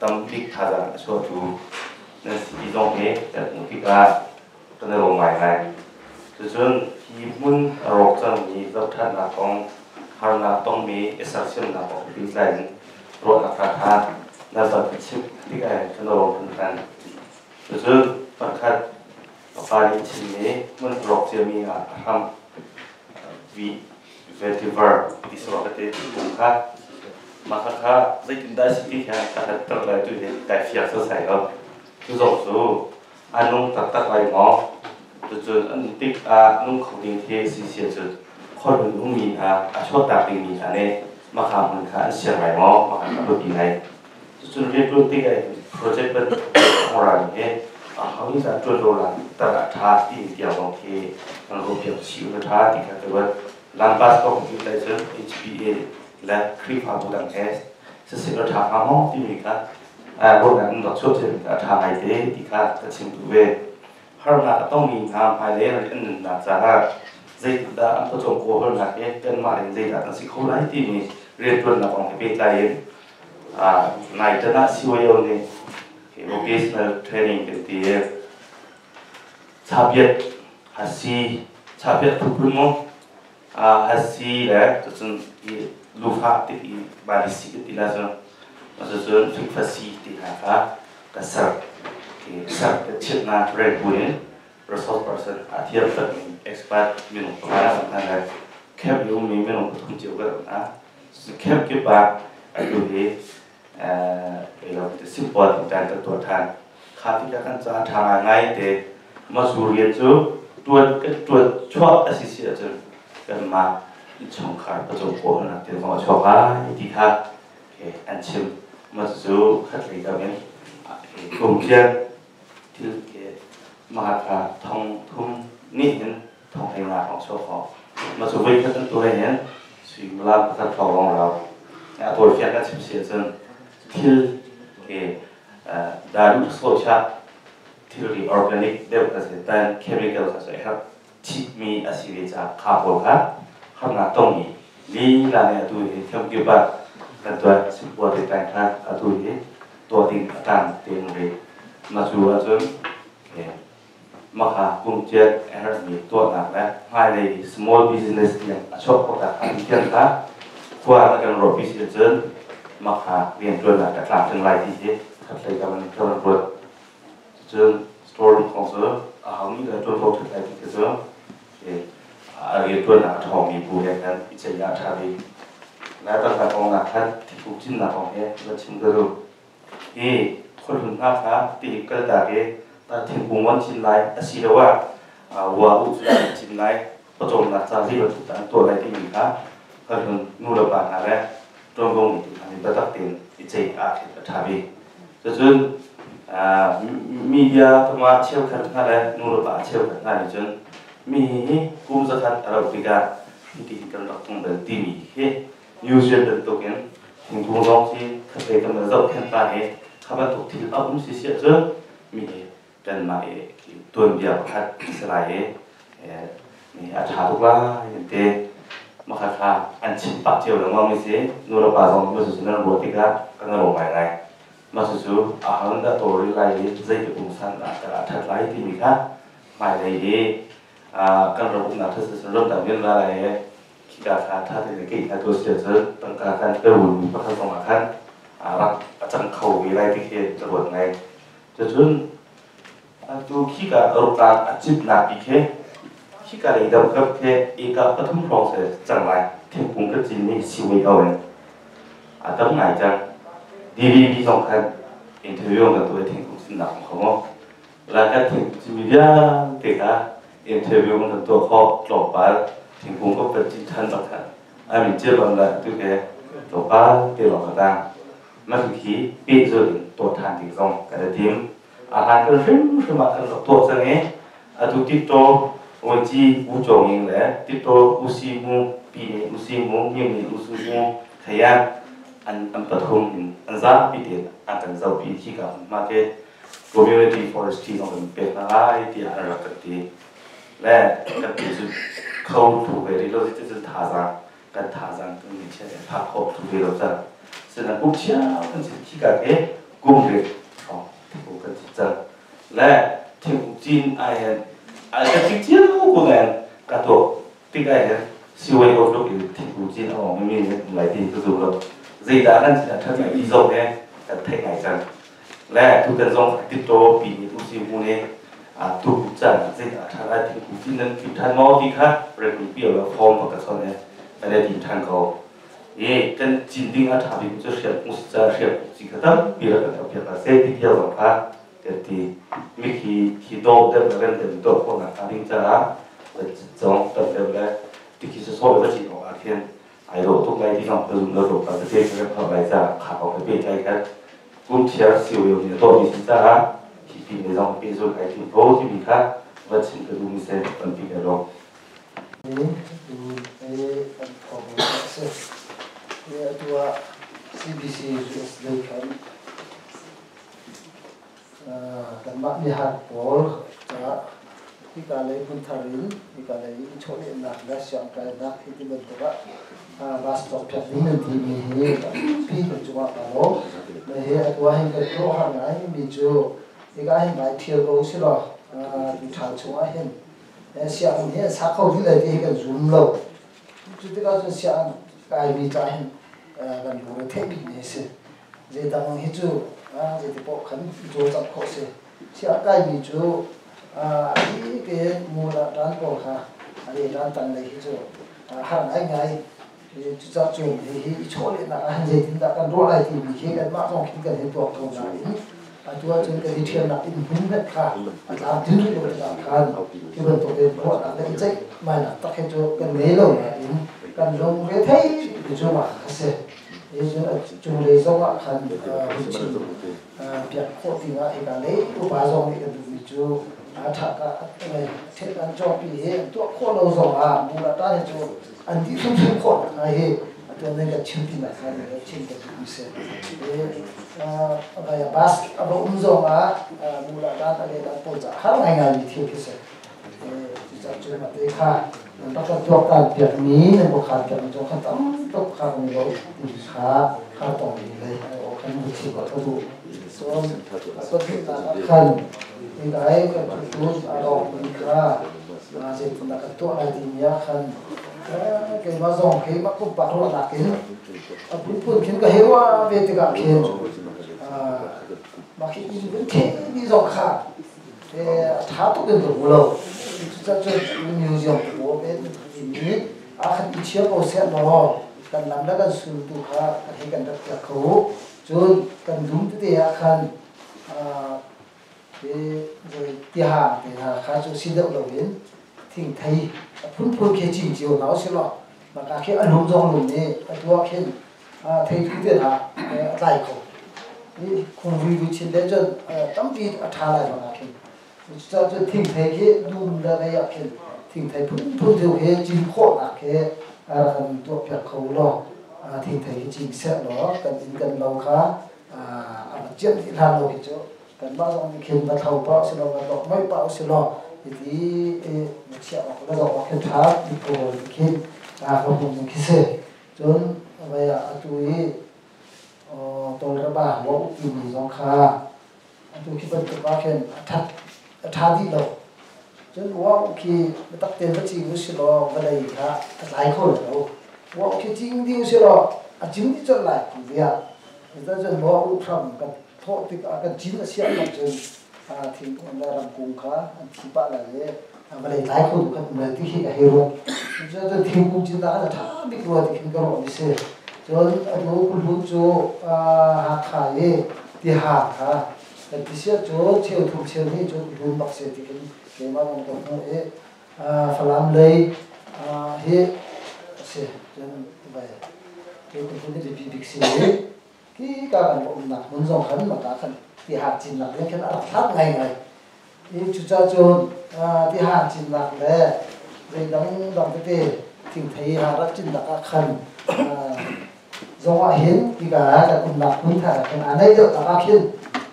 tambik thazaang a chuahtu nan si zong hi kan hmuh tikah kan i lawm ngaingai. Cucun hi hmun a rawk cangmi zohṭhatnak kong harnak tongmi i sersiamnak kong pehtlai in ruahnak ṭhaṭha nan van ka chimh tikah kan i lawm hringhran. Cucun pakhat Pa nih chimmi hmun rawk ciami ah a hram vetiver ti sawh ka ti kung kha mah kha zeitindah a si ti kha ka hat ter lai tu hi kai fiak sasai lo cu zong cu a nung taktak lai maw cucun an tik ah nung kho ding khi si sia cun khualhmun ummi hna a chuaktak dingmi hna nih maka hmun kha an siang lai maw maka kha biapi ngai Cucun rianṭuan tik ah project bantuk ram hi aho nih dah ṭuan lo la tar ah ṭha ti tiang zong khi kan ruah piak chih u ṭha ti kha ka ruat. Lampas kong cu tai cun HPA le Khrihfabu dang he siseh law ṭha hnga maw timi kha ruahnak in rak chuah ṭhiam kha a ṭha ngai te ti kha ka chim duh ve. Harnak a tongmi hna hmailei an nunnak caah zeitindah an pawcawm kawlhawlnak he kanmah in zeidah kan si kho lai timi rianṭuannak kong he pehtlai in Nai tan ah CYO nih vocational training kan ti i chapiat hasi chapiat phunphun mu hasi le cucun i lufah tik i balisi kan ti la cu cucun fikfasi ti hna kha ka ser ser ka chimhnak rel bu in resource person a thiam takmi expert minung panga hna le camp i ummi minung pathum cio kan um hna. Camp kip ah atu hi simple kan kan tuah ṭhan. Kha tikah kan ca ṭha ngaingai te mazur rian cu ṭuan kan ṭuan chuah a si si ahcun kanmah innchungkhar pawcawm kawlnak thil zong a chuak lai ti kha an chim. Mah cucu khatlei kam in kumtlian thil mah kha thong thum nih hin thong hlei nga hrawng chuak khawh. Mah cu voi khat an tuah hin suimilam pakhat hrawng lawng rau. A tawifiang kan chim si ahcun thil ke daru socha thilri organic deuh ka si tan chemical ka si herh chitmi a si ve caah kha pawl kha harnak tongmi lila nih atu hi thiam kip ah kan tuah simpuar te tang kha atu hi Tuah ding a tang tein rih. Mah cu ahcun maka kumciat a herhmi tuahnak le hmailei small business tiang a chuak khawh tak hnga tiang kha khua na kan ruahpi si ahcun maka rianṭuannak a tlamtling lai ti hi khatlei kam in ka van ruat. Cucun storeroom kong cu a ho nih dah ṭuanvo ṭhat lai ti khi cu a rianṭuannak a ṭhawngmi bu he khan i ceih ah a ṭha bik. Lai tangka kong nak khan thingkung cinnak kong he va chim ka duh. Hi khuahlun hna kha ti kaltak i thingkung an cin lai asiloah wa u cu an cin lai, pawcawmnak ca zei bantuk dah an tuah lai timi kha khuahlun nu le pa hna le ṭuanvo ngeitu hna nih biatak tein i ceih ah khin a ṭha bik. Cucun media tama cheukhat hna le nu le pa cheukhat hna nih cun mi hi kum zakhat a rauh tikah hitihin kan rak tung bal timi hi museum bantukin thingkung zong khi khatlei kan van zohkhenh ta i kha bantuk thil a um si si ahcun mi hi kanmah i tuanbia pakhat a si lai i mi a ṭha tuk lai an ti. Makha kha an chim pah cio lengmang mi si. Nu le pa zong mah cucu nan ruah tikah kan ro ngaingai. Mah cucu aho dah tawlrel lai i zeitik pungsan dah a ṭhat lai timi kha hmailei i kan ram umnak ṭhat cun ramdang vial la lai i khika kha ṭha tein keih hna tu si ahcun tangka kan pe mi pakhat zong ah khan rak a cang kho ve lai ti khi ka ruat ngai. Cucun atu khika ruklang a citnak pi khi khika lei deuh kap khi eka pathum hrawng se cang lai thingkung kan cin mi siwei ho in a tam ngai cang. DVB zong khan interview kan tuah thingkung cinnak kong kho maw la kan thingkung cinmi vialte kha interview kan tuah khawh tlawmpal thingkung ko kan cin ṭhan bak khan amin cia bang la tu ke tlawmpal te lawng ka tang mah khi pehzulh in tuah ṭhan ding zong kan i tim. A hlan kan hrimhrim ah kan rak tuah cang i atu Tito Vuanci U Cawng Ing le Tito U Si Mu Pi nih U Si Mu Mim nih U Su Mu Khayan an an pathum in an zapi tein an kan zohpi khi ka hma ke community forestry zong kan pek hna lai tiah an rak kan ti le kan ti cu kho thu ve rih lo ti cu thazaang kan thazaang kan ni chia phak khawh thu ve lo cang sinan kum chia kan si khi ka ke kum rit hrawng thingkung kan cin cang le thingkung cin ai hen ai ka cik cio ko ngan ka tuak tik ai hen siwai ko tluk in thingkung cin a ong mi nih lai ti ka zum lo zeidah kan cin a that ngai ti zong he kan theih ngai cang le tutan zong titto pi ni tu si mu ne tu chan zeidah tha lai thingkung cin nan tim than maw ti kha reku pi lo form pa ka chon he kan tim than ko e kan cin ding a tha bik cu hrial kung si ca hrial kung ci kha tampi rak kan piak a se ti tiang zong kha kan ti mi khi khi do dem le rem dem do khawh nak hnga ding caah zong tam deuh le ti khi so va cin awk ah khin ai ro tuk lai ti zong ka zum lo ro ka te ka kha lai ca kha ko ka pe tlai khat kum thiar siu yo ni to mi si caah khi pi ne zong pe zul ai tim ko ti mi kha va chim ka du mi se tampi ka ro. An thawng a si. Atu ah CBC US lei khan kanmah mihar pawl caah hika lei hmunthar in hika lei i chawlehnak le siangkainak hi ti bantuk ah bus cawkpiak ding nan timi hi pi kan cungah kaa lawm. Hi atu ah hin kan khuaruahhar ngai mi cu hika hin vai thial ko usih law tu ṭhal chungah hin sianginn hi an sa kho dih lai ti hi kan zum lo. Cu tikah cun sianginn kaimi ca hin kan lungre theih bikmi a si. Zeidang hi cu zeiti paoh khan i cawlcangh khawh a si. Sianginn kaimi cu a bik in mu le ṭan pawl kha a le ṭan tan lei hi cu har ngaingai. Cucaah cun hihi i chawlehnak ah hin zeitindah kan ruah lai timi khi kanmah zong khin kan hin tuak ko nain atu ahcun kan i ṭhialnak inn hmun hmanh kha a tlamtlin rih lo tikah khan hi bantuk in ruahnak le i ceihmainak tak hi cu kan ngei lo nain kan lungre thei ti cu mah kha si. Hi cun a cunglei zong ah khan hun chim piak khawh dingah hika lei upa zong nih kan duhmi cu ṭhaka ṭhet an cawpi hi an tuah khawh lo zong ah mu la ta hi cu an dih hrimhrim khawh nakhnga hi atu nan kan chim ti nakhnga nan kan chim kan duhmi si. Bus a va um zong ah mu la tan a le tan pawl caah har ngaingai mi thil khi si. Cucaah cun mate kha nan rak kan tuaktan piakmi nan khuakhan piakmi zong kha tam tuk kha kan i lo ti kha kha tong mi lei ai aw. Kan va chim ah ka duh. Cun a pahnihnak ah khan hika i kan ṭhutun a rawkmi kha zeitindah kan tuah lai timi ah khan keimah zong keimah pumpak ruahnak in a phunphun khin ka hei ruah ve tikah khin mah khi inn vun thehmi zong kha a ṭha tuk in ka hmu lo. Cucaah museum pawl timi ah khan i chia ko seh law kan lam le kan sul tu kha kan hei kan rat piak kho u. Cun kan dum tete ah khan tiha te hna kha cu si deuh loin thingthei a phunphun khi cin cio hna usih law maka khi a lum zong lum nih atu ah khin theithu te hna a tlai kho. Khungvui vui chin le cun tampi a ṭha lai bang ah khin. Cucaah cun thingthei khi dum le vei ah khin thingthei phunphun deuh hi cin khawhnak khi rak kan tuahpiak kho law thingthei khi cin seh law kan inn kan lo kha a va ciamh dih hlan lo khi cu kanmah zong nih khin va thlo pah usih law va dok moih pah usih law hiti va chiah awk le zoh awk khi ṭha ti ko khin ka hmuh ning khi si. Cun vei ah atu i tawlreba wa uk timi zong kha atu khi bantuk ah khin a ṭha dih lo. Cun wa khi biatak tein va cing usih law vawlei kha a tlai kho lai lo. Wa khi cing dih usih law a cing dih colh lai ti tiah. Cun wa u hram kan thawh tikah kan cin a si ahcun cun thingkung le ramkung kha an thi pah lai i vawlei tlai kho tu kan um lai ti khi ka hei ruat. Cun thingkung cinnak ah a ṭha bik rua ti khin ka ruah mi si. Cun atu kulhun cu Hakha i tiha kha kan ti siah cu cheu thum cheu hnih cu kulhun bak si ti khin keimah zong ka hmuh i Falam lei hi a si. Cun vai cu kulhun hi biapi bik si i Hi ka kan umnak hmun zong khan maka khan tihang cinnak ding khan a rak hlat ngaingai. I cucaah cun tihang cinnak le zeidang dang tete thingthei ha rak cinnak ah khan zong ah hin hika kan umnak hmun thar ah khin aa naih deuhnak ah khin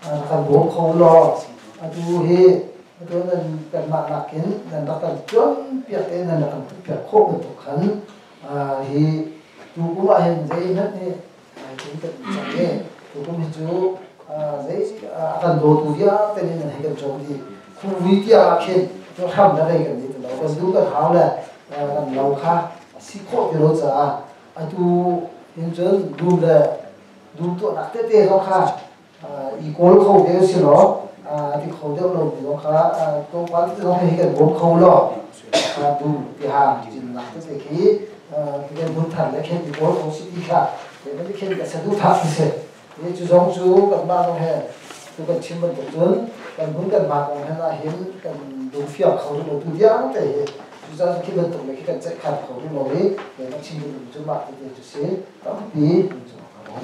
rak kan bawm kho law atu hi atu nan kanmah nakin nan rak kan tuanpiak te nan rak kan piak khawh bantuk khan hi tu kum ah hin zeihmanh nih Cun kan cang i tukum hi cu zei a kan dawtu vialte nih nan hei kan cawm dih. Khuvui tiang ah khin cu hram le rei kan ni ti lo. Kan duh kan hau le kan lo kha a si khawh ti lo caah atu hin cun dum le dum tuahnak tete zong kha i kawl kho ve si law ti kho deuh lo mi zong kha tlawmpal te zong hi kan bawm kho law dum tiha cinnak tete khi kan hmun thar le khen i kawl kho si ti kha kan khen ka saduhthah ti si. Hi cu zong cu kanmah zong he tu kan chim bantuk cun kan hmun kan mah kong hen ah hin kan lungfiang kho rih lo tu tiang te hi. Cucaah khi bantuk le khi kan ceihkhan kho rih lo i kan chim duh cu mah tete cu si tampi cu ka bawm.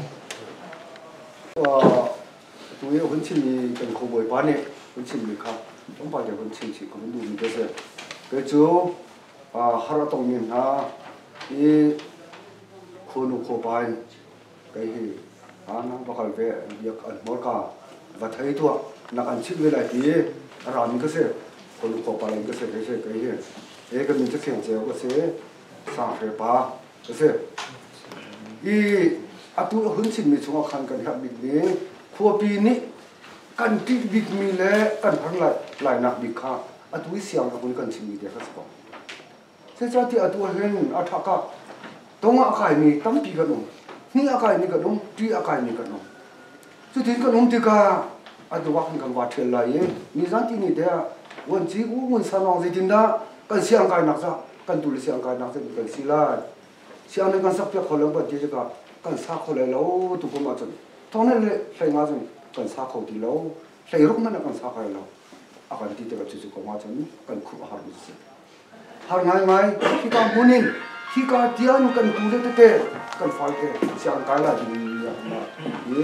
Tu i hun chimmi kan khuabawipa nih hun chimmi kha tlawmpal te hun chim chih ka hun duhmi ka si. Kei cu har a tongmi hna i khuanu khuapa in kei hi na va kal ve biak an hmurka va thei tuah na kan chimh ve lai ti a rami ka si. Khuanu khuapa in ka si kei si kei hi. E ka min cu Kheng Ceu ka si. Sanghre pa ka si. I atu a hun chimmi chungah khan kan herh bikmi khuapi nih kan ṭih bikmi le kan har lai lainak bik kha atu i siang a hun kan chimmi te kha si ko. Zeicahtiah atu ah hin a ṭha ka tong ah a kaimi tampi kan um, hni a kaimi kan um, ṭi a kaimi kan um. Cutin kan um tikah atu ah khan kan va ṭhial lai i nizan ti ni te ah vuanci u ngun sanawng zeitindah kan siang kainak ca kan tu le siang kainak ca kan si lai. Sianginn kan sak piak kho lo kan ti tikah kan sa kho lai lo tu kum ahcun thong le hlei nga zong kan sa kho ti lo hlei ruk hmanh ah kan sa kho lo a kan ti tikah cucu kong ahcun kan khuh a har mi si har ngaingai hika hmun in hika tiang kan tu le tete kan fal te siang kai lai ding mi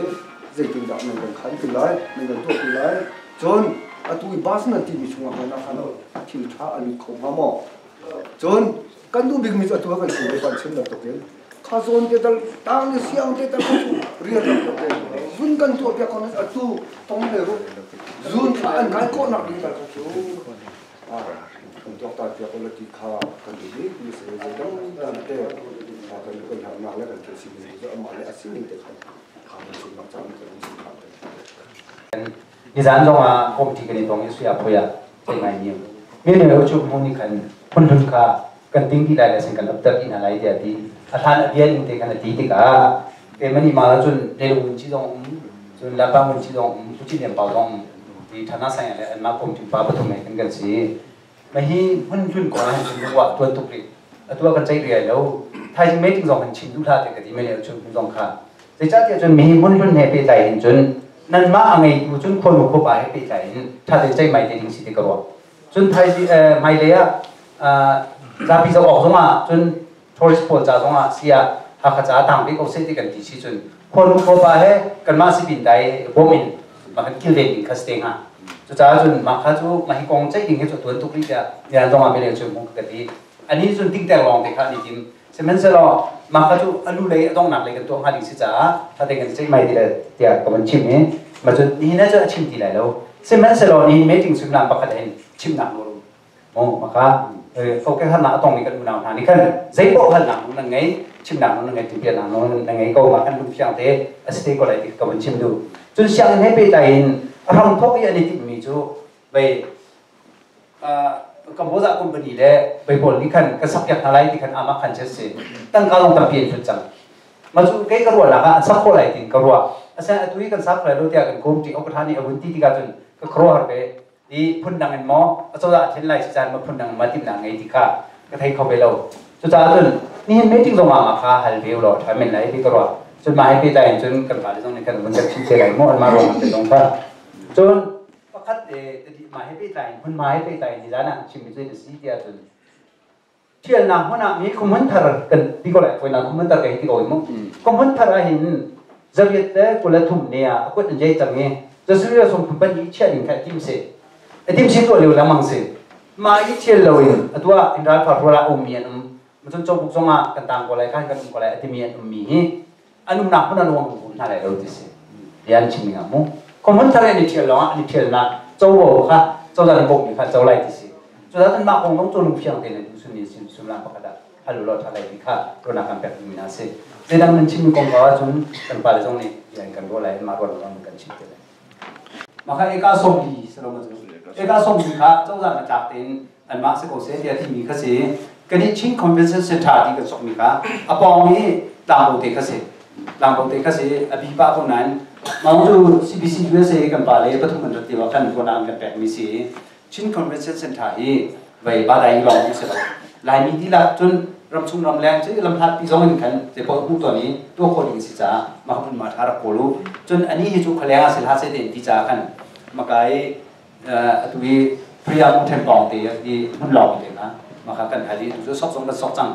zeitindah nan kan khan ti lai nan kan tuah ti lai cun atu i bus nan ti mi chungah khan khan thil tha a lut kho hnga maw cun kan duh bikmi cu atu ah kan chim kan chim bantuk in kha zawn te tal tang le siang te tal cu rian rak te zun kan tuah piak kon atu tong le ru zun an kai ko nak ding tal kha cu kan tuak ta piak ko la ti kha kan duh bik mi se zei dang dan te kan kan har nak le kan thil si mi cu amah le a sining te khan Kha kan chimnak caan kan in chim hram te. Nizan zong ah committee kan i tong i suya phoya thei ngai mi mi ne chu mu ni khan phun hlun kha kan ting ti lai le sin kan update ti hna lai tiah ti a hlan a bia ning te khan a ti tikah ke mani ma la cun lelung un chi zong um cun lapang un chi zong um puchin liam pau zong um ti thana sang le an ma committee pa pathum he kan kan si ma hi hun hlun ko han cun wa tuan tuk ri atua kan chai riai lo thaizing meeting zong kan chim duh hlah te ka ti mele chun zong kha zeicahtiah cun mi hmun hlun he pehtlai in cun nanmah a ngeitu cun khuanu khuapa he pehtlai in ṭha tein ceihmai te ding si ti ka ruah. Cun thaizing hmailei ah zapi zoh awk zongah cun tourist pawl ca zongah si ah Hakha ca tang bik ko seh ti kan ti si cun khuanu khuapa he kanmah sipin dai bawm in mah kan kilven ding kha si te hnga. Cucaah cun mah kha cu mah hi kong ceih ding hi cu tuan tuk rih tiah nian zongah mele cu hmung ka ti. Ani cun tingter lawng te kha an i tim. Sihmanhsehlaw mah kha cu a lu lei a donghnak lei kan tuah hnga ding si caah ṭha kan ceihmai ti le tiah ka van chim i mah cun nihin ah cun a chim ti lai lo. Sihmanhsehlaw nihin meeting suimilam pakhat hin chimnak nawl um mu mah kha okay harnak a tongmi kan unau hna nih khan zeipaoh halnak nawl nan ngei, chimnak nawl nan ngei, timhpiaknak nawl nan ngei ko, mah kan lungfiang te a si te ko lai ti ka van chim duh. Cun sianginn he pehtlai in a hramthawk i an i timhmi cu vei Kamboza company le Baibal nih khan ka sakpiak hna lai ti khan amah khan cu si. Tangka zong tampi an hlut cang. Mah cu kei ka ruahnak ah an sak khawh lai tiin ka ruah. Asinain atu hi kan sak lai lo tiah kan committee okatha nih a vun ti tikah cun ka khuaruahhar ve. I phundang in maw acozah a thlen lai si caan ma phundang ma timhnak ngei ti kha ka thei kho ve lo. Cucaah cun nihin meeting zong ah mah kha hal ve ulaw ṭha men lai ti ka ruah. Cun mah he pehtlai in cun kan pale zong nih kan vun kan chim te lai mu anmah ruangah te zong kha. Cun pakhat le tadi mah he pehtlai in hmunhma he pehtlai in nizan ah chimmi cu a si tiah cun thialnak hmun ah mi khumhmun thar kan ti ko lai koina khumhmun thar ka hi ti ko mu khumhmun thar ah hin zariat le kula thum ne ah a kut an jai cang i zasuri sum phun pan i chiah ding kha tim se tim si tuah lio lamang si ma i thial lo in atua in ral far ruala um mi an um cun chobuk zong ah kan tang ko lai kan kan um ko lai atimi an um mi hi an umnak hmun an uang um hna lai lo ti si bia an chim ning ah mu common thar an i ṭhial lawngah an i ṭhialnak covo kha cozah nih bawmhmi kha co lai ti si cucaah anmah kong zong cu lungfiang tein an duh sunmi sullam pakhat ah hal u law ṭha lai ti kha ruahnak kan pek dingmi hna a si. Zeidang nan chimmi kong ko ahcun kan pale zong nih bia in kan ruah lai, anmah ruah zong kan chim te lai. Mah kha eka 40 si lo ma cu eka 40 kha cozah na tlak tein anmah si ko seh tiah timi kha si. Kan i Chin Convention Center ti kan sokmi kha a pawng i tlangbo te kha si, tlangbo te kha si a bi pah ko nain mah cu CBC USA kan pa le pathum an rat ti kan ruahnak an kan pekmi si. Chin Convention Center hi vei ba dai lawng si lo, Laimi dihlak cun ramchung ramleng cu lamhlat pi zong in khan te pawl hmuh ton i tuah khawh ding si caah mah hmun ma tha rak kawl u. Cun ani hi cu khualeng ah sil ha se ten ti caah khan makai atu i Priya mu then pawng te i hmun lawng te kha maka kan hal i tu cu sok zong kan sok cang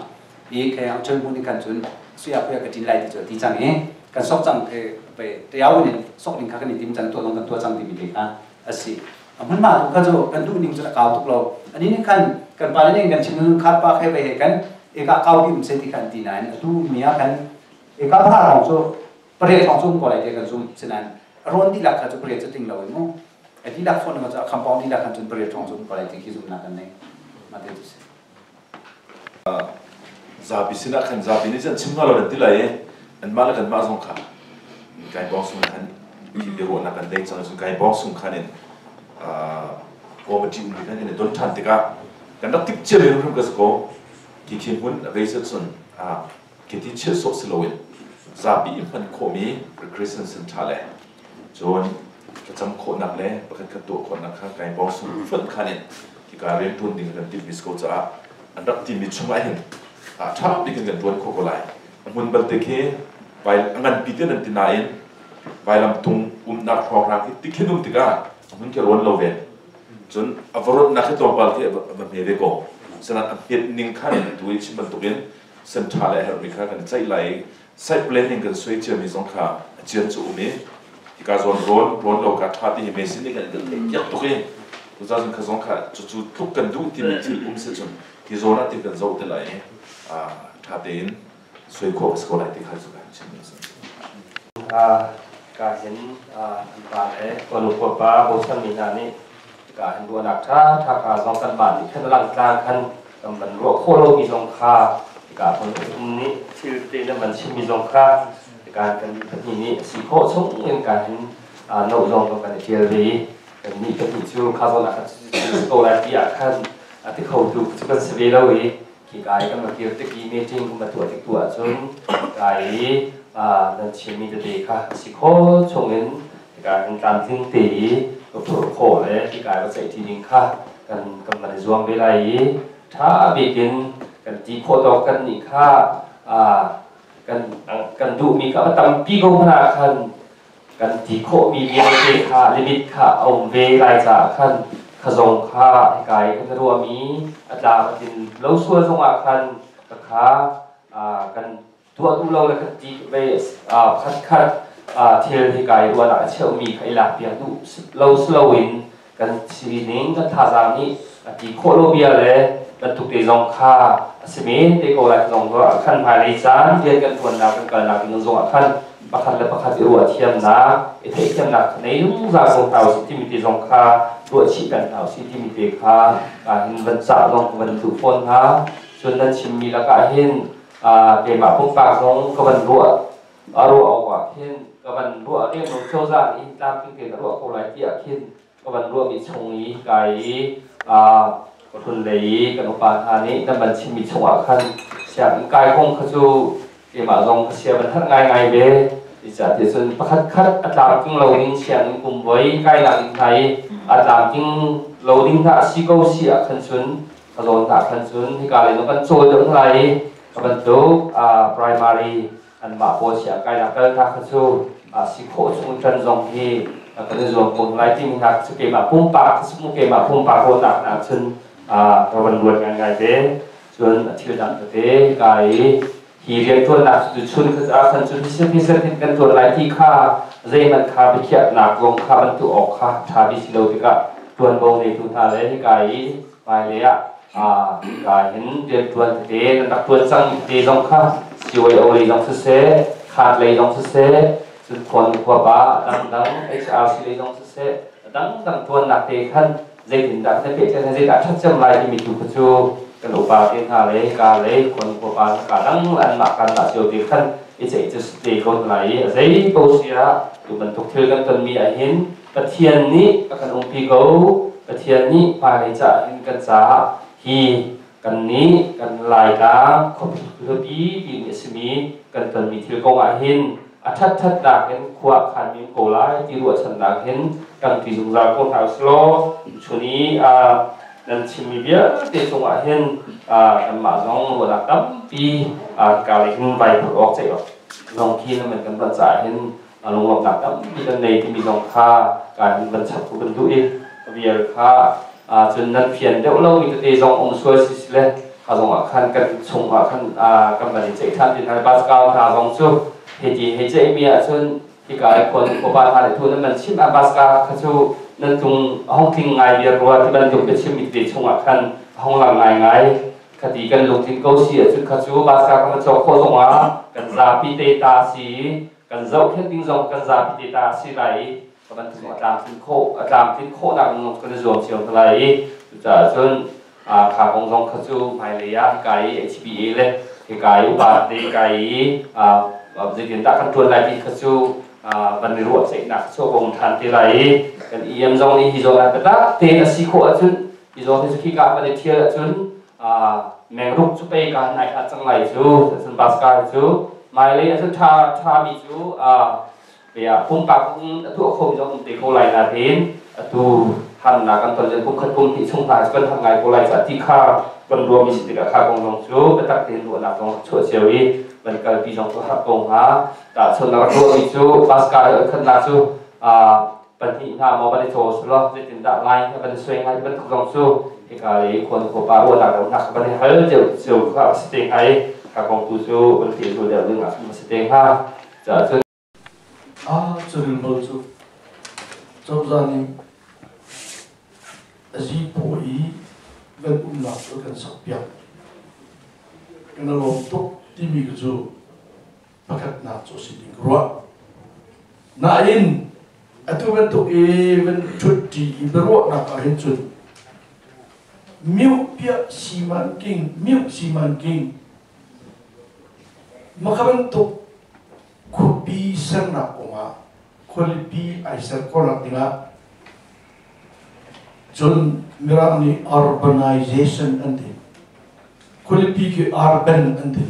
i khe ang chun mun kan cun suya phuya ka tin lai ti cu ti cang i kan sok cang ke pe tiao in sok ding kha kan i tim cang, tuah zong kan tuah cang timi te kha a si. Hmun ma tu kha cu kan duh ning cu a kau tuk lo. Ani nih khan kan pa nih kan chim khat pa khe ve he kan eka kau bi um se ti khan ti nain atu mi ah kan eka phara rong cu pariat thong cu ko lai te kan zum sinan ron di lak kha cu pariat cu ting lo mu a di lak phone cu a khampong di lak khan cun pariat thong cu ko lai ti khi zum na kan nei ma te cu si. Zapi sinah khan zapi nih cun chim hna lo nan ti lai i anmah le kanmah zong kha kai bawng sung khan khi biaruahnak kan nei cang. Cun kai bawng sung khan in committee um khan kan i don ṭhan tikah kan rak tip cia mi hrim ka si ko khi khi hmun a vei cun khi ti chiat sawh si loin zapi i hman khawhmi recreation center le cun thlacam khawhnak le pakhat khat tuah khawhnak kha kai bawng sung fonh khan in hika rian ṭuan ding kan timh mi si ko caah an rak timi chungah hin ṭha bik in kan ṭuan khawh ko lai. A hmun balte khi vai a nganpi te nan ti nain vailam tung umnak hrawnghrang khi tikhin um tikah a hmun khi rawn lo ve, cun a va ronnak khi tlawmpal khi a va hme ve ko. Sanan a hmet ning khan in tu i chim bantukin senṭha le a herhmi kha kan i ceih lai i site planning kan suai ciami zong kha a cian cu um i hika zawn rawn rawn lo ka ṭha ti hi mesin nih kan kan theih piak tuk i cucaah kha zong kha cucu tluk kan duh timi thil um si cun hi zawn ah ti kan zoh te lai i ṭha tein suai khawh a si ko lai ti kha cu kan chim mi a si. Ka hin an pa le kanu pa bochan mi hna nih ka hin ruahnak ṭha ṭha kha zong kan mah nih khan lang tlang khan kan van ruah khawh lomi zong kha ka hun um nih thil te na van chimmi zong kha Kan kan pahnih nih si khawh chung in kan hin no zong kan i ṭial ve i kan nih pahnih cu kha zawn ah khan ko lai ti ah khan a ti kho tu cu kan si ve lo i khi kai kan va kir tik i meeting kan va tuah tik tu ahcun kai i nan chimmi tete kha si khawh chung in kai kan tlamtling te i ka phurh khawh le khi kai va ceih ṭi ding kha kan kan van i zuam ve lai i ṭha bik in kan ti khawh tawk kan nih kha kan kan duhmi kha a tampi ko hmanh ah khan kan ti khawhmi vialte kha limit kha a um ve lai caah khan khazong kha hika i kan ruahmi a tlam a tlin lo sual zongah khan kha kan tuah duh lo le kan ti ve khat khat thil hika i ruahnak a cheuhmi kha i lak piak duh lo si loin kan sining kan thazaang nih a ti khawh lo bia le bantuk te zong kha a si men te ko lai zong ah khan hmailei caan rian kan ṭuannak kan kalnak ding zong ah khan pakhat le pakhat i ruah thiamnak i theihthiamnak nei zungzal ko hna usih timi te zong kha ruah chih kan hna usih timi te kha hin van cah zong van duh fawn hna. Cun nan chimmi lakah hin keimah pumpak zong ka van ruah a ruah awk ah khin ka van ruah riangro cozah nih tlamtling tein a ruah ko lai tiah khin ka van ruahmi chung i kai i ka hlun lei i kan upa hna nih nan van chimmi chungah khan sianginn kai kong kha cu keimah zong ka sia van herh ngaingai ve. Zeicahtiah cun pakhat khat a tlamtling lo ding sianginn kum voi kai nak ding hna i a tlamtling lo ding hna a si ko si ah khan cun ka zawn hna khan cun hika lei zong kan cawl deuh hna lai i ka bantuk primary anmah pawl siang kainak kal hna kha cu si khawh chung ṭan zong hi kan i zuam ko lai timi hna cu keimah pumpak cu keimah pumpak ruahnak hna cun ka van ruat ngaingai ve. Cun a thil dang tete ka i hi rianṭuannak cu chun ah khan cun hiset hin kan ṭuan lai ti kha zeihmanh kha biakhiahnak zong kha van tuah awk kha ṭha bi si lo tikah ṭuanvo ngeitu hna le hika i hmailei ah ka hin rianṭuan tete nan rak ṭuan cang tete zong kha CYO lei zong siseh, khat lei zong siseh, cun khuanu khuapa dangdang HRC lei zong siseh, dangdang ṭuannak te khan zeitindah na pehtlaih zeidah ṭhat cem lai timi tu kha cu kan upa te hna le ka le khuanu khuapa ka dang anmah kan mah cio te khan i ceih cu te ko hna i zei ko sia tu bantuk thil kan tonmi ahhin Pathian nih a kan umpi ko. Pathian nih hmailei caah hin kan caah hi kan nih kan Laitlang khuapi timi a simi kan tonmi thil kong ah hin a ṭhatṭhatnak in khua khan mi ko lai ti ruahchannak hin kan ti zungzal ko hna usih chun i nan chimmi vialte cungah hin kanmah zong ruahnak tampi ka lei hin vai phurh awk ceih awk zong khi nan kan ruah caah hin lunglawmhnak tampi kan nei timi zong kha ka hin van chap ku kan duh i vial kha cun nan fian deuh lo mi tete zong um sual si le kha zong ah khan kan chung ah khan kan van i ceih ṭhan tin hna baskal hna zong cu hei ti hei ceih mi ahcun hika i khuan khuapa hna le thu nan man chim ah baska kha cu nan tung hong tling ngai bia rua ti bantuk biachim mi tete chung ah khan hong lang ngai ngai khati kan lungthin ko si ahcun kha cu baska kan va cawk khawh zong ah kan zapi te ta si kan zohkhenh ding zong kan zapi te ta si lai i ka bantuk a tlamtlin khawh a tlamtlin khawhnak ding kan i zuam cio hna lai i cucaah cun kha kong zong kha cu hmailei ah hika i HBA le hika i upa te hika i zeitindah kan ṭuan lai ti kha cu van i ruah ceihnak cu a bawm ṭhan te lai i kan EM zong nih hi zawn ah biatak tein a si khawh ahcun hi zawn hi cu khika kan i ṭhial ahcun mengruk cu pei ka nai hlah cang lai cu cun baska cu hmailei ahcun ṭha ṭhami cu Kaya pumpak in a tuah khomi zong um te ko lai nain atu harnak kan ton kum khat kum hnih chung hna kan har ngai ko lai ca ti kha kan ruahmi si tikah kha kong zong cu biatak tein ruahnak zong chuah cio i van kalpi zong cu har ko hnga. Tahchunhnak rak ruahmi cu Pascal khatnak cu pahnih hna maw van i caw selaw zeitindah ngai van i suai ngai bantuk zong cu hika lei khuan khuapa ruahnak deuhnak van i hal deuh cio kha a si te hnga i kha kong tu cu van pehzul deuh ding ah a si te hnga. Caah cun A carel cu cozah nih a zipaw i van umnak cu kan sakpiak. Kan i lawm tuk timi cu pakhatnak cu a si ding ka ruah. Nain atu bantuk i van ṭhutṭi i biaruahnak ah hin cun miuhpiah simanking miuh simanking maka bantuk. Khuapi sernak kongah khualipi ai ser khawhnak dingah cun Mirang nih urbanization an ti. Khualipi khi urban an ti.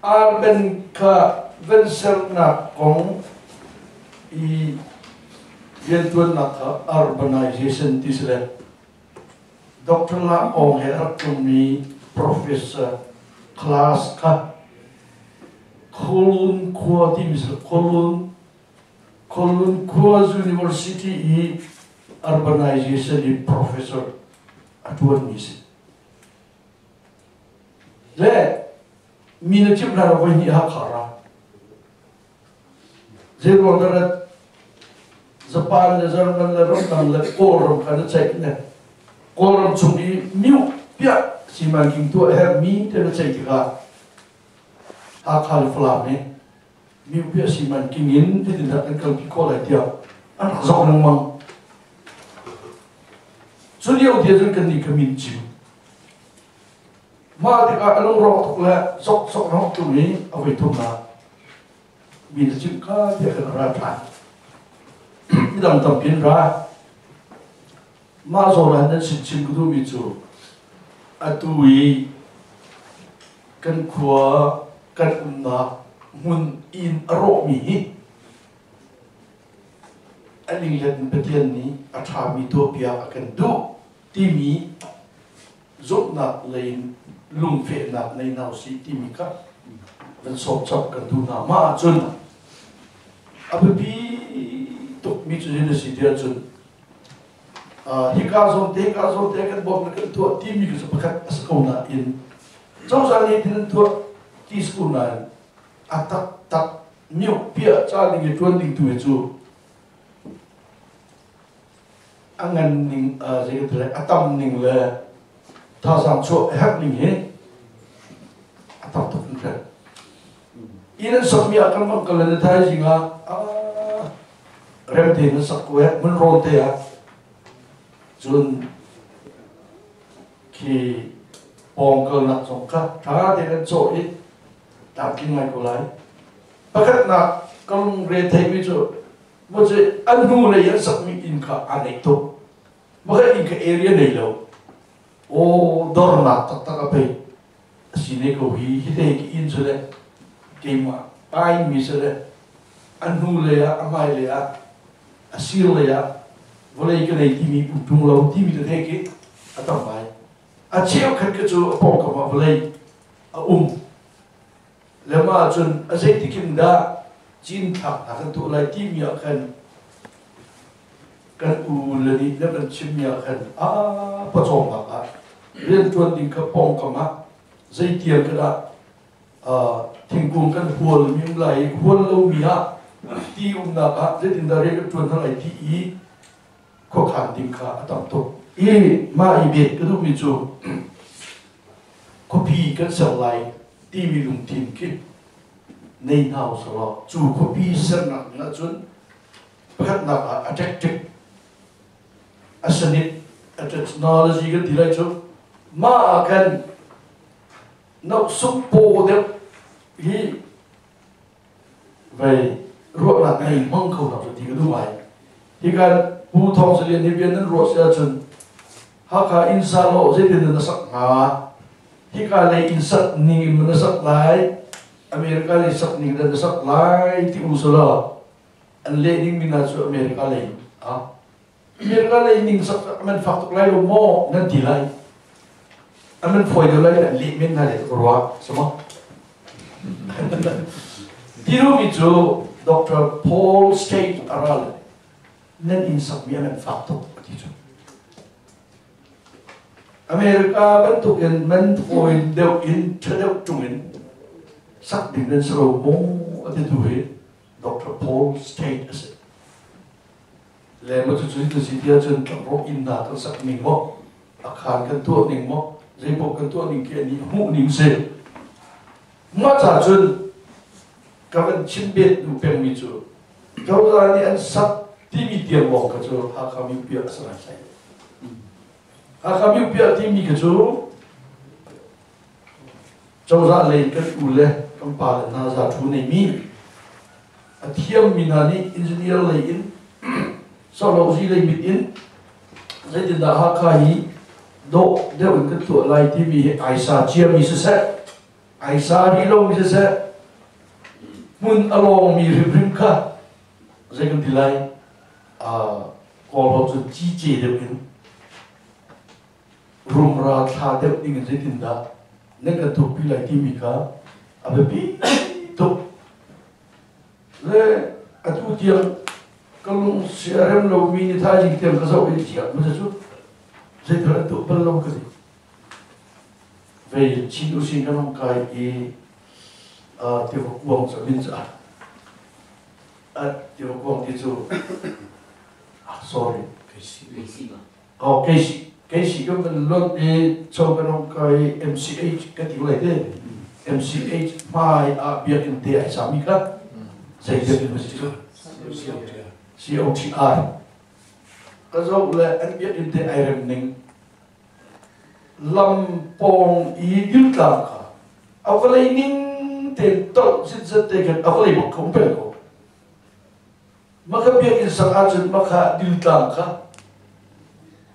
Urban kha van sernak kong i riantuannak kha urbanization ti si le Dr. La Aung he a rak tlungmi Professor class kha Kowloon khua timi si Kowloon Kowloon khua University i urbanization i professor a ṭuanmi si. Le mi na chimh hna voi hnih Hakha ra. Zeiruang dah rat Japan le German le ramdang le Kawlram kha na ceih ne. Kawlram chung i miu piah simanking tuah hermi te na ceih tikah Hakha le Falam hi miu piah simanking in zeitindah kan kalpi khawh lai tiah an rak zoh lengmang. Cu lio te cun kan nih kha min cim. Mah tikah a lungrawk tuk le zok zok rawk tung i a voi thumnak mi na chimh kha tiah kan ra ṭhan. Midang tampi an ra. Mah zawn ah nan sin chim ka duhmi cu atu i kan khua kan umnak hmun inn a rawhmi hi a linglet in Pathian nih a ṭhami tuahpiak a kan duh timi zumhnak lei in lungfehnak nei hna usih timi kha van sawm chap kan duh hna. Mah ahcun a biapi tukmi cu hin a si tiah cun hika zawn te hika zawn te kan bawm kan tuah timi cu pakhat a si ko nain cozah nih tin an tuah ti si ko nain a taktak miuk piah ca ding i ṭuan ding tu hi cu a ngan ning zei a tam ning le thazaang chuah a herh ning hi a tam tuk hringhran. Inn an sakmi ah kan vang kal le thaizing ah rem tein an sak ko he hmun rawn te ah cun khi pawng kalnak zong kha tha tein an cawh i tlamtling ngai ko lai. Pakhatnak ka lungre theimi cu Mace an hnu lei an sakmi inn kha a neih tuk. Maka inn kha area nei lo. O dornak taktak a pei. A si ne ko hi hi te ki inn cu le keimah ai mi se le an hnu lei ah a hmai lei ah a sir lei ah vawlei ka nei timi um tung lo timi tete khi a tam ngai. A cheukhat ka cu a pawngkam ah vawlei a um. Le mah ahcun a zeitik in dah cinthlak hna kan tuah lai timi ah khan kan u le nih na kan chimmi ah khan a pawcawmnak ah rianṭuan ding kha pawngkam ah zeitiang kan ah thingkung kan hual mi um lai i hual lomi ah ti umnak ah zeitindah rian kan ṭuan hna lai ti i khuakhan ding kha a tam tuk. I mah i bet ka duhmi cu khuapi kan ser lai timi lungthin khi nei hna usih cu khuapi sernak ding ahcun pakhatnak ah a tactic a sanit a technology kan ti lai cu mah ah khan nohsuk paw deuh hi vei ruahnak ngei hmang kho hna ti ka duh ngai. Hi kan Pu Thawng Salian hi bian nan ruah si ahcun Hakha inn sa law zeitin na sak hnga? Hika lei inn sak ning in na sak lai, America lei sak ning in na sak lai ti u selaw an leh ding mi hna cu America lei ah America lei ning sak man fak tuk lai lo maw nan ti lai. An man fawi deuh lai an leh men hna le ka ruah sama. Ti mi cu Dr. Paul State aral nan inn sakmi an fak tuk a ti cu. America bantuk in man fawi deuh in ṭha deuh ṭung in sak ding nan si lo maw a ti tu hi Dr. Paul State a si. Le maw cucu hi si tiah cun tlangrawh inn hna kan sak ning maw a khaan kan tuah ning maw zeipaoh kan tuah ning khi an i hmuh ning si. Mah ca cun ka van chim bet duh pengmi cu cozah nih an sak timi tiang lawng kha cu Hakha mipi ah a si lai sai. Hakha mipi ah timi kha cu cozah lei kan u le kan pa le hna za thu neimi A thiammi hna nih engineer lei in sawhlozi lei mit in zeitindah Hakha hi dawh deuh in kan tuah lai timi hi ai sa ciami siseh, ai sa rih lomi siseh, hmun a lawngmi hrimhrim kha zei kan ti lai, Kawl cun cice deuh in rumra thla deuh ding in zeitindah nan kan thukpi lai timi kha a biapi tuk. Le atu tiang ka lung siarem lomi ni thaizing tiang ka zoh i ziak ma cu zeital an tuah bal lo ka ti. Vei chin using kan hong kai i tiva kuang cu min cu a tiva kuang ti cu, sorry, oh, Keisi, Keisi kan van lon i cho kan hong kai MCH kan ti lai te. MCH hmai ah biakinn te ai sami kha zei biakinn ma si cu? COTR. Ka zoh le an biakinn te ai rem ning, lam pawng i diltlang kha a vawlei ning tein tolh zitzat te khan a vawlei bak kha um peng ko. Maka biakinn sak ahcun maka diltlang kha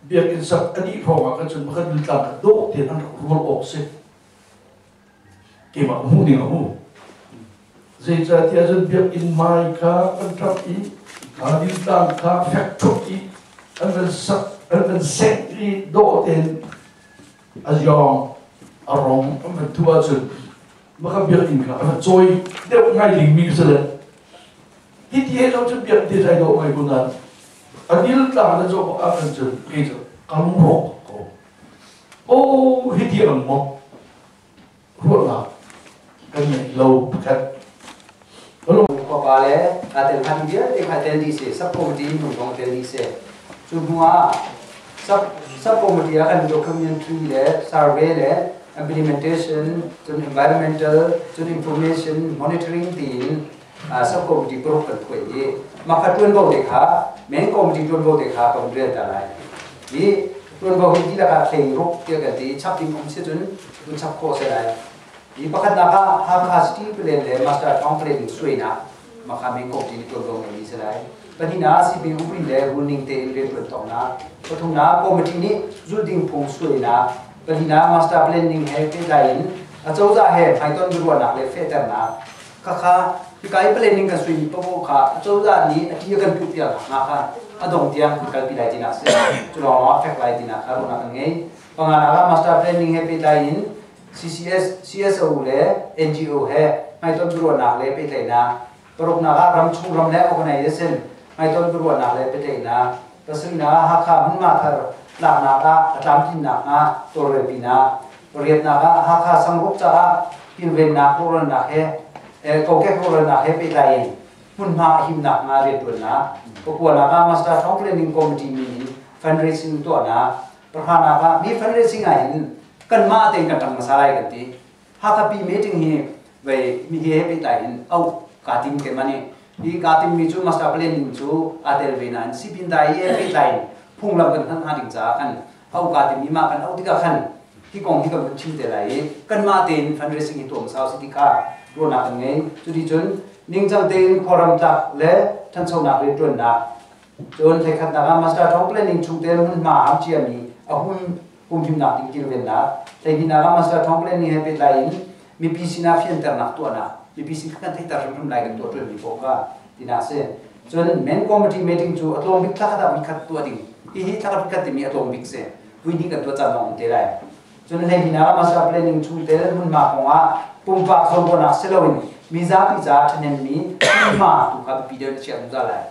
biakinn sak a dih hrawng ah khan cun maka diltlang kha dawh tein an rak rual awk si. Keimah hmuh ning a hmu. Zeicahtiah cun biakinn mai kha an ṭap i diltlang kha fek ṭhup i an van sak, an van sengh i dawh tein a yawng a rong an van thuh ahcun maka biakinn kha a van cawi deuh ngai dingmi si le hiti he zong cun biak ti sai dawh ngai ko nain a dil tlang na zawh ah khan cun kei cu ka lungrawk ko. Oh, hiti ang maw ruahnak kan ngei lo pakhat. Khuapa le aa tel hnga vialte kha tel dih si, sub committee nung zong tel dih si. Cu hnu ah sub committee ah kan documentary le survey le implementation, cun environmental, cun information monitoring tiin sub committee paruk kan phuai i mah kha ṭuanvo te kha, main committee ṭuanvo te kha kan rel ta lai. Hi ṭuanvo hi dihlak ah hlei ruk tiah kan ti, chap ding um si cun un chap khawh si lai. Hi pakhatnak ah Hakha City Plan le Master Town Planning suainak, mah kha main committee nih ṭuanvo ngeimi si lai. Pahnihnak, sipin upri le rulning tein rianṭuan thawknak. Pathumnak, committee nih zulhding phung suainak. Palinak, master planning he pehtlai in acozah he hmaitonh biaruahnak le fehternak. Khakha hika i planning kan suimi paoh kha acozah nih a ti a kan tuahpiak hnga kha a dong tiang kan kalpi lai tinak si. Cu lawng a fek lai tinak kha ruahnak kan ngei. Panganak ah master planning he pehtlai in CCS, CSO le NGO he hmaitonh biaruahnak le pehtlaihnak. Paruknak ah ramchung ramleng organization hmaitonh biaruahnak le pehtlaihnak. Pasarihnak ah Hakha hmunhma thar tlaknak ah a tlamtlinnak hnga tawlrelpinak. Pariatnak ah Hakha sangruk caah kilvennak rawhralnak he kokek rawhralnak he pehtlai in hmunhma a himnak hnga rianṭuannak. Pakuanak ah Master Town Planning Committee min in fundraising tuahnak. Pahranak ah mi fundraising ah hin kanmah tein kan ṭang hmasa lai kan ti. Hakha pi meeting hi vei mi he pehtlai in auh kaa tim ke mani. Hi kaa timmi cu master planning cu aa tel ve nain sipin dai he pehtlai in phunglam kan hman hnga ding caah khan auh kaa tim i mah kan auh tikah khan hi kong hi kan vun chim te lai i kanmah tein fundraising hi tuah hmasa usih ti kha ruahnak kan ngei. Cuti cun ningcang tein khuaram tlak le ṭhanchonak rianṭuannak, cun hlekhatnak ah master town planning chungtel hmunhma ham ciami a hum humhimnak ding kilvennak, hleihnih ah master town planning he pehtlai in mipi sinah fianternak tuahnak, mipi sin kan theihter hrimhrim lai kan tuah ṭuanmi paoh kha tinak si. Cun main committee meeting cu a tlawm bik thla khat ah voikhat tuah ding. Hihi thla khat voikhat timi a tlawm bik si, vui hnih kan tuah caan zong um te lai. Cun hleihnih ah master planning chungtel hmunhma kongah pumpak zawnruahnak si loin mizapi caah ṭhahnemmi hmunhma tu kha biapi deuh in a chiah zungzal lai.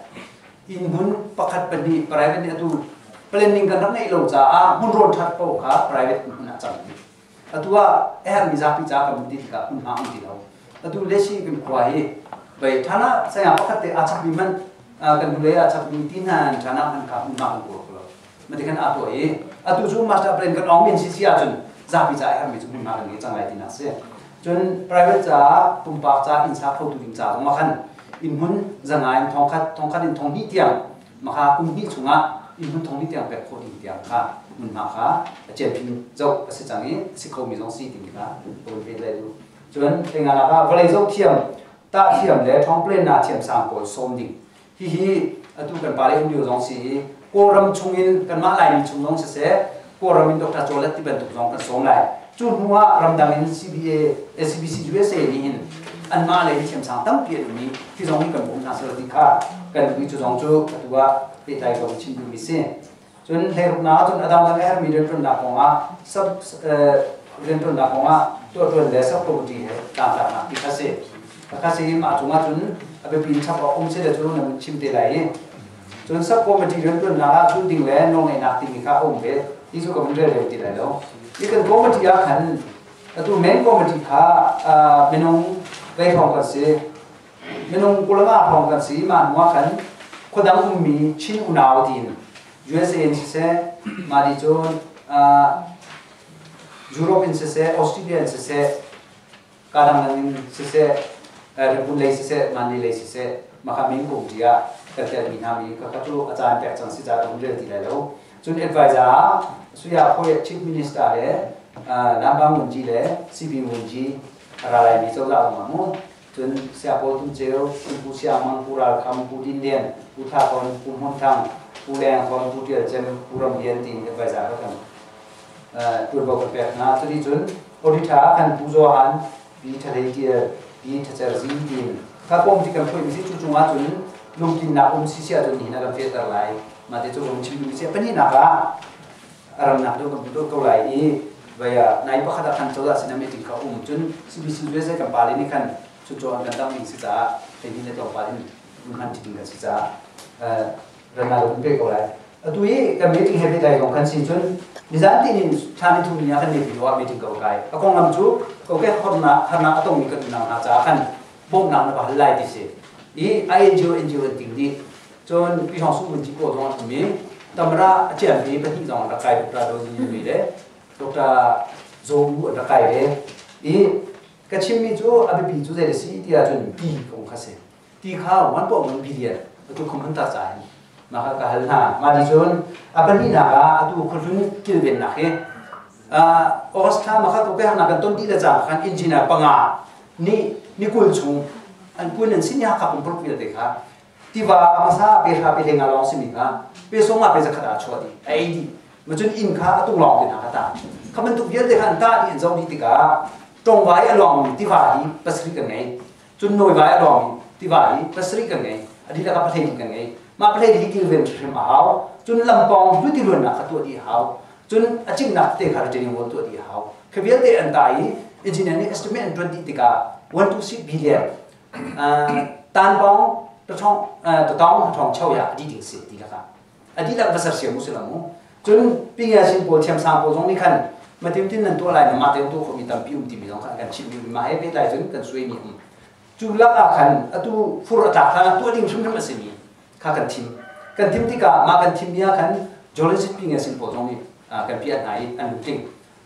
Inn hmun pakhat pahnih private nih atu planning kan rak ngeih lo caah hmunrawn ṭhat paoh kha private hmun ah cang. Atu ah a herhmi zapi ca kan ti tikah hmunhma um ti lo. Atu lesi kan khua hi vei ṭhana sayang pakhat te aa chakmi hmanh kan hnulei aa chakmi ti hna ṭhana hman kha hmunhma kan kawl ko lo. Mati kan aa tuah i atu cu master plan kan ong min si si ahcun zapi ca a herhmi cu hmunhma kan ngei cang lai tinak si. Cun private caah pumpak ca inn sa khotu ding ca zong ah khan inn hmun zanga in thongkhat, thongkhat in 2000 tiang, maka kum hnih chungah inn hmun 2000 tiang pek khawh ding tiang kha hmunhma kha a cianpin zoh a si cang i a si khomi zong si timi kha ka vun pet lai duh. Cun theinga ah vawlei zoh thiam Tah thiam le thawngplen na thiam sang pawl sawm ding. Hihi atu kan pale um lio zong si i Kawlram chungin kanmah Laimi chung zong siseh Kawlram in Dr. Chawlet ti bantuk zong kan sawm lai. Cu hnu ah ramdang in CBA, SCBC USA nih hin anmah lei thiamsang tampi an um i hi zong hi kan bawm hna selaw ti kha kan duh i cu zong cu atu ah pehtlai ko chim duhmi si. Cun hleiruknak cun a dangdang a herhmi rianṭuannak kongah sub rianṭuannak kongah tuahṭuan le sub committee he tlangtlaknak ti kha si. Kha si mah cungah cun a biapi in chap awk um si le cu nan chim te lai i cun sub committee rianṭuannak ah zulh ding le nawlngeihnak timi kha a um ve ti cu ka vun rel rel ti lai lo. Hi kan committee ah khan atu main committee kha minung vei hrawng kan si. Minung 25 hrawng kan si. Mah hnu ah khan khuadang ummi Chin unau tiin USA in siseh, mah nih cun Europe in siseh, Australia in siseh, kadang in siseh, Rinpun lei siseh, Mani lei siseh, maka min kum tiah kan telmi hna mi ka cu a caan pek cang si ca ka rel ti lai lo. Cun advisor Suya Phoe Chief Minister le Lambang Ngunji le CB Ngunji ra lai mi cozah zong ah mu Cun Siapaw Tum Ceu, Pu Siang Mang, Pu Ral Kham, Pu Din Lian, Pu Thla Ton, Pu Hmun Thang, Pu Leng Thon, Pu Tial Cem, Pu Ram Lian tiin advisor kha kan ṭuanvo kan pek hna. Cuti cun auditor kan Pu Zaw Han, Pi Tha Hlei Tial, Pi Tha Cer Zing tiin kha kawm ti kan phuaimi si cu cungah cun lungtlinnak um si si ahcun nihin ah kan fehter lai. Mah te cu kan chim duhmi si. Pahnihnak ah a ramnak deuh kan hmu ko lai i vaya nai pakhat ah khan cozah sinah meeting kha um cun CBC USA kan pale nih khan cucu an kan dang ding si caah hleihnih le tlawmpal in hman ding kan si caah rana kan pe ko lai. Atu i kan meeting he pehtlai zong kan si cun nizan tin in thla ni thum ni ah kan meeting ah meeting ko kai a konglam cu kokek hornak harnak a tongmi kan unau hna caah khan bawmhnak na va hal lai ti si i INGO NGO an ting dih. Cun Pi Hong Sung Vunci ko zong an um i Tamara a ciammi pahnih zong an rak kai. Dr. Do Zin Yui le Dr. Zo Wu an rak kai ve i ka chimmi cu a biapi cu zei a si ti ahcun ti kong kha si. Ti kha 1.1 billion atu khum an tar ca hin mah kha ka hal hna. Mah ti cun a pahnihnak ah atu khuahlun kilvennak hi August thla mah kha ko harnak kan ton dih le cang khan engineer panga ni ni 20 chung an kun an sin ya kha pumpak vialte kha tiva a hmasa pe hra pe hlenga lawng simi kha pe song ah pe zakhat ah chuah dih a ei dih. Ma cun inn kha a tung lawng te hna kha ta kha bantuk vialte kha an tah dih an zoh dih tikah tongvai a lawngmi tiva hi pasarih kan ngei, cun nawivai a lawngmi tiva hi pasarih kan ngei, a dihlak ah pahlei kan ngei. Mah pahlei hi kilven hrim a hau. Cun lampawng hluti luannak kha tuah dih a hau. Cun a cimnak te kha retaining wall tuah dih a hau. Kha vialte an ta i engineer nih estimate an tuan dih tikah 1 to 6 billion tanpawng tatawng thong chau ya adi ding si ti laka adi lak va ser mu silamu. Cun pingya sin pawl thiam sang pawl zong nih khan matim tin nan tuah lai na ma te tu khomi tampi um timi zong khan kan chim mi ma he pe lai cun kan suai mi um. Cu lak ah khan atu fur atlak hlan tuah ding hrimhrim a simi kha kan thim. Kan thim tikah ma kan thim mi ah khan journalist pingya sin pawl zong nih kan piah hna i an tling.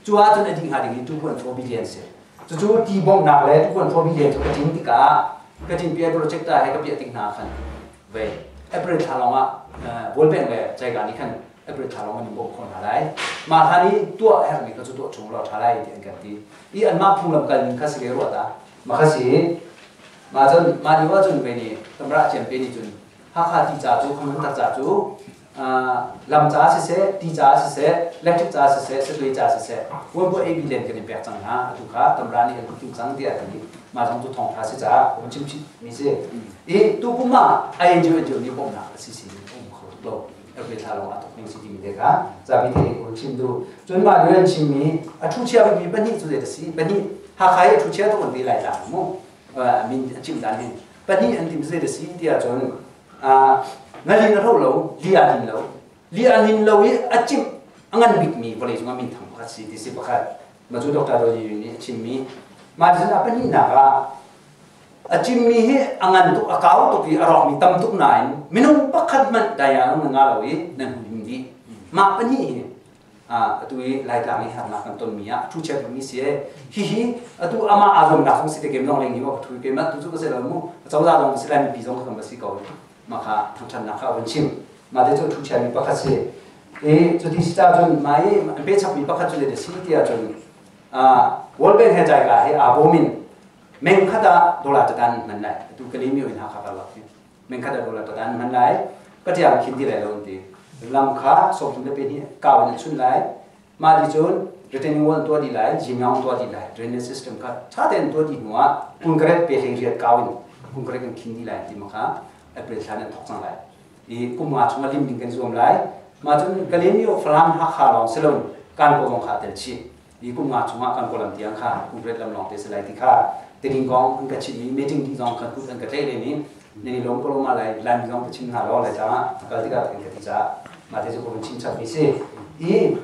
Cu ahcun a dih hnga ding hi 2.4 billion si. Cucu ti bawmhnak le 2.4 billion cu ka tin tikah ka tin pi project he ka piah tik hna khan ve April thla lawng ah World Bank le China nih khan April thla lawng an in bawmh khawh hna lai. Mah hlan i tuah herhmi kha cu tuah chung law ṭha lai ti an kan ti. I anmah phunglam kal ning kha si ve ruah ta. Mah kha si mah cun mah lio ahcun ve ni tamra ciam pe nih cun Hakha ti ca cu kham tak ca cu lam ca siseh, ti ca siseh, electric ca siseh, satui ca siseh, 1.8 billion kan in pek cang hna. Atu kha tamra nih an tum cang tiah ti mah zong cu thawng tha si caah kan chim chih mi si. I tu kum ah INGO NGO nih bawmhnak a si si um kho tuk lo. Every thla lawng ah tuk ning si timi te kha zapi te ko chim du. Cun mah lu an chim mi a thu chia mi pahnih cu zei si pahnih Hakha i a thu chia tuk an ti lai tlang mu min a chim dan hin pahnih an tim zei si tiah cun ngalin a ro lo, li a nin lo, li a nin lo i a cimh a ngan bikmi vawlei cungah min thang pakhat si ti si pakhat. Ma cu Dr. Roji nih a chimmi mah cun a pahnihnak ah a cimmi hi a ngan tuk, a kau tuk i a rawkmi tam tuk nain minung pakhat hmanh daya na nga lo i nan hum dih. Mah pahnih hi atu i Laitlang i harnak kan tonmi ah thu chiat mi si hihi atu ama aa zuamnak zong si te kem zong leng hi ma thu ke ma tu cu ka se lo mu cozah zong si lai mipi zong kan si ko. Ma kha thangthannak kha vun chim. Ma te cu thu chiat mi pakhat si e cu ti si ta cun ma i an pe chap mi pakhat cu le si ti ah cun World Bank he jai ka he a bomin Meng khat ah dollar tatan hman lai. Atu Kalymyo in Hakha karlak hi. Meng khat ah dollar tatan hman lai. Katiang khin ti lai lo an ti. Lam kha 32 kau in an chun lai. Mah ti cun retaining wall an tuah dih lai, jimyang an tuah dih lai. Drainage system kha tha tein an tuah dih hnu ah concrete pe hlei riat kau in concrete an khin dih lai ti ma kha April thla in an thawk cang lai. I kum nga chung ah lim ding kan zuam lai. Mah cun Kalymyo Falam Hakha lawng si lo Kankaw zong kha tel chih. Hi kum nga chungah kan kawlam tiang kha concrete lam lawng te si lai ti kha tining kong an ka chimh i meeting dih zong kha kut an ka tlaih len i nan i lawm ko lo ma lai Laimi zong ka chim hna law lai caah a kal tikah kan ka ti caah mah te cu ka vun chim chap mi si i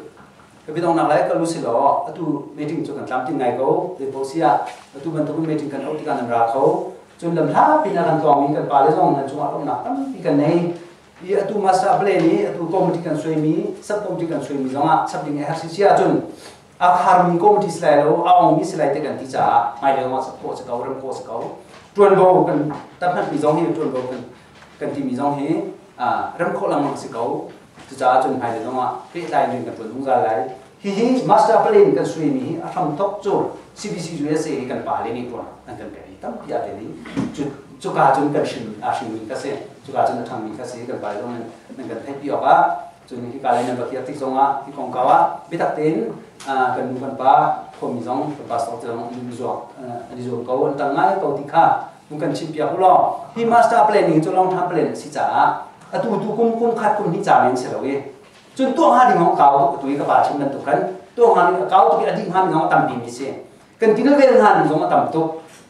ka biadongnak lai ka lu si law atu meeting cu kan tlamtling ngai ko zei si ah atu bantukin meeting kan auh tikah nan ra kho cun lam hla pin ah kan tlawng mi kan pale zong nan cungah lawmhnak tampi kan nei. I atu master plan i atu committee kan suaimi, sub committee kan suaimi zongah chap ding a herh si si ahcun a kharmi committee si lai lo, a ongmi si lai te kan ti caah hmailei zongah chap khawh si ko, rem khawh si ko. Ṭuanvo kan tamhmatmi zong hi ṭuanvo kan timi zong hi rem khawh lengmang si ko. Cucaah cun hmailei zongah pehtlai in kan ṭuan zungzal lai. Hihi master plan kan suaimi hi a hramthok cu CBC USA hi kan pale nih tuan an kan pek i tampi aa tel i cuka cun kan hrin aa hringmi kha si, cuka cun a ṭhangmi kha si. Kan pale zong nan kan theihpi awk ah cun hika lei nan va kir tik zongah hi kongkau ah biatak tein kan nu kan pa khuami zong kan pastor te zong an i zuam ko, an ṭang ngai ko ti kha mun kan chimpiak u law hi master planning cu long term plan a si caah atu tu kum kum khat kum hnih ca men si lo i cun tuah hnga ding hong kau tuk. Atu i ka pa chim bantuk khan tuah hnga ding a kau tuk i a dih hnga mi zong a tampi mi si, kan kilven hnga ding zong a tam tuk.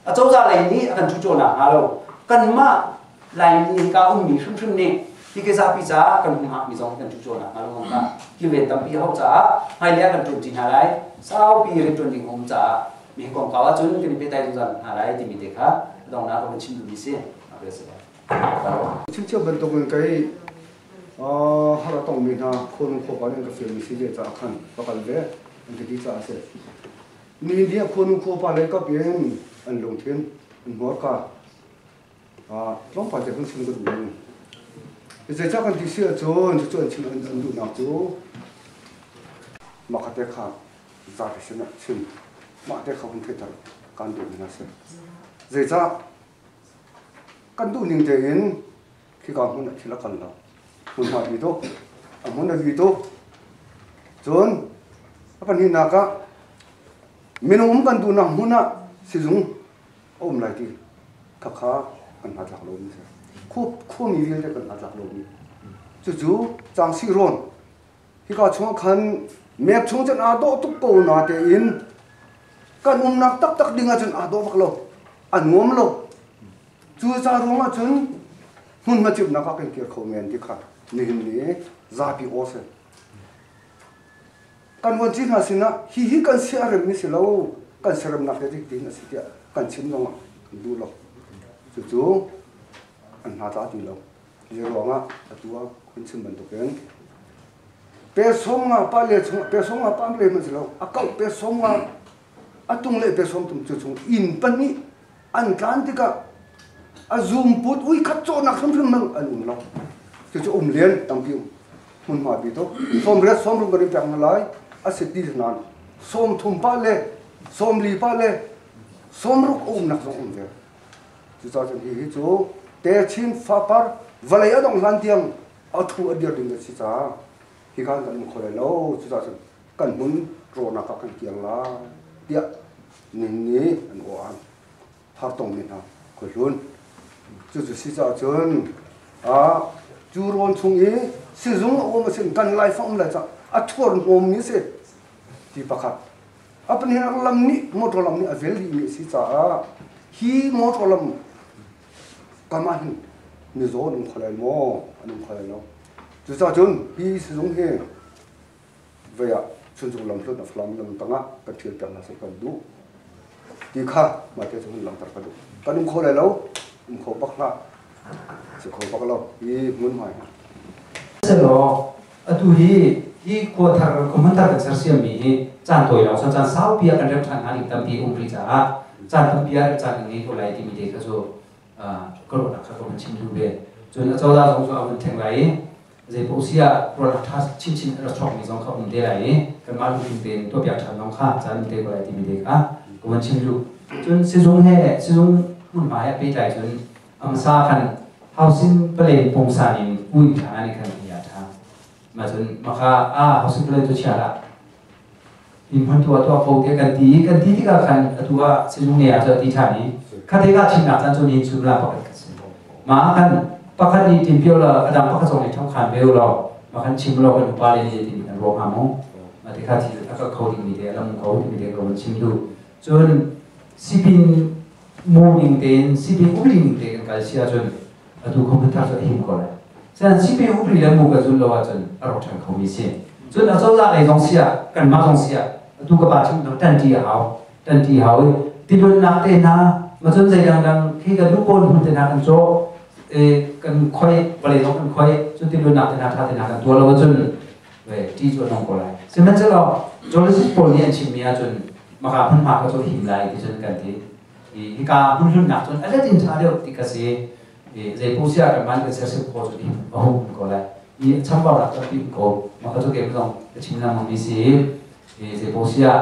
A cozah lei nih a kan cucawnak hnga lo, kanmah Laimi ka ummi hrimhrim nih hi ke zapi caah kan hung hngakmi zong kan cucawnak hnga lo ka kilven tampi hau caah hmailei ah kan ṭuan ṭi hna lai. Saupi rianṭuan ding um caah mi kongkau ahcun kan i pehtlai zungzal hna lai timi te kha donghnak ka vun chim duhmi si. Chimcheu bantuk in kei har a tongmi hna khuanu khuapa nih an ka fialmi si ve caah khan va kal ve an ka ti caah a si. Mi nih khuanu khuapa lei kap in an lungthin an hmurka tlawmpal te hun chim ka duh mi. Zeicah kan ti si ahcun cucu an chim an duhnak cu mah kha te kha zapi sinah chim mah te kha hun theihter kan duhmi hna si. Zeicah kan duhning tein khika hmun ah thil a kal lo, hmunhma bi tuk, a hmun a bi tuk. Cun a pahnihnak ah minung um kan duhnak hmun ah sizung a um lai ti khakha kan hnatlak lomi si, khuami vialte kan hnatlak lomi cucu Cangsi rawn hika chungah khan map chung cun aa dawh tuk ko na tein kan umnak taktak ding ahcun aa dawh bak lo, a nuam lo. Cu ca ruangah cun hmunhma cimnak ah kan kir kho men ti kha nihin ni zapi aw si. Kan vuanci hna sinah hihi kan siaremmi si lo, kan siaremnak hi tiin a si tiah kan chim zongah kan duh lo. Cucu an hna tla ti lo. Hi ruangah atu ah kan chim bantukin pe 50 pa le chung pe 50 pa le hmanh si lo, a kauh pe 50, a tung le pe 30 cu chung inn pahnih an tlan tikah a zum put ui khat cawhnak hrimhrim mang an um lo. Cucu um lian tampi um hmunhma pi tuk 80 60 kan in pek hna lai a si ti nain 30 pa le 40 pa le 60 a umnak zong um ve. Cucaah cun hihi cu techin fapar vawlei a dongh hlan tiang a thu a dir ding a si caah hi khan kan um kho lai lo. Cucaah cun kan hmun rawhnak ah kan kiang lai tiah nin nih an aw an har tongmi hna khuahlun cucu si caah cun cu rawn chung i sizung a um a sin kan laifang um lai cah a thuar hnawmmi si ti pakhat a pahnih lam nih motor lam nih a vel dihmi a si caah hi motor lam kam ah hin mizaw an um kho lai maw, an um kho lai lo. Cucaah cun hi sizung hi vei ah Chuncung lam hlun a Falam lam tangah kan ṭhial piak hna seh kan duh ti kha mah te cu hun langhter ka duh. Kan um kho lai lo, um kho bak hlah, si kho bak lo hi hmun hmai. Selaw atu hi hi khua thar khua thar kan sersiammi hi caan tawi lawng caan saupi ah kan rem ṭhan hnga ding tampi um rih caah caan tampi ah caan kan ngei ko lai timi te kha cu ka ruahnak kha ka vun chim duh ve. Cun acozah zong cu a vun ṭheng lai i zeipaoh si ah rawl ṭha chinchin a ra chuakmi zong kha um te lai i kanmah lungthin tein tuahpiak ṭhan zong kha caan um te ko lai timi te kha ka vun chim duh. Cun sizung he sizung hmunhma he pehtlai cun amsa khan housing plan pungsan in ui tha ni khan hi a tha. Ma cun maka a housing plan tu chia la in hmun tu tua ko ke kan ti kan ti tikah khan atu ah sizung ne ah ti tha ni khate ka chin nak chan chu ni chum la pakhat ka si ma kan pakhat ni tim pio la adang pakhat zong ni thong khan beu lo ma kan chim lo kan upa le ni ti kan ro ha mo ma te kha thi aka kho ding mi te lam kho ding mi te ko chim du cun sipin mu ning tein sipin upri ning te kan kal sia cun atu computer cu him ko lai san sipin upri le mu ka zul lo ahcun a rawk ṭhan kho mi si. Cun a cozah lei zong sia kanmah zong sia atu ka pa chim tan ṭi a hau tan ṭi hau i tilunnak te hna ma cun zei dangdang khi kan lu pawn hmun te hna kan caw kan khoi vawlei zong kan khoi cun tilunnak te hna ṭha te hna kan tuah lo ahcun ṭi cu a nong ko lai. Sihmanhsehlaw geologist pawl nih an chimmi ahcun maka hmunhma ka cu him lai ti cun kan ti. Hika hmunhlunnak cun a let in ṭha deuh ti ka si. Zei pu sia kan man kan sersiam kho cu a hung ko lai. I chambau nak tampi ko maka cu ke zong ka chim lang mi si. Zei pu sia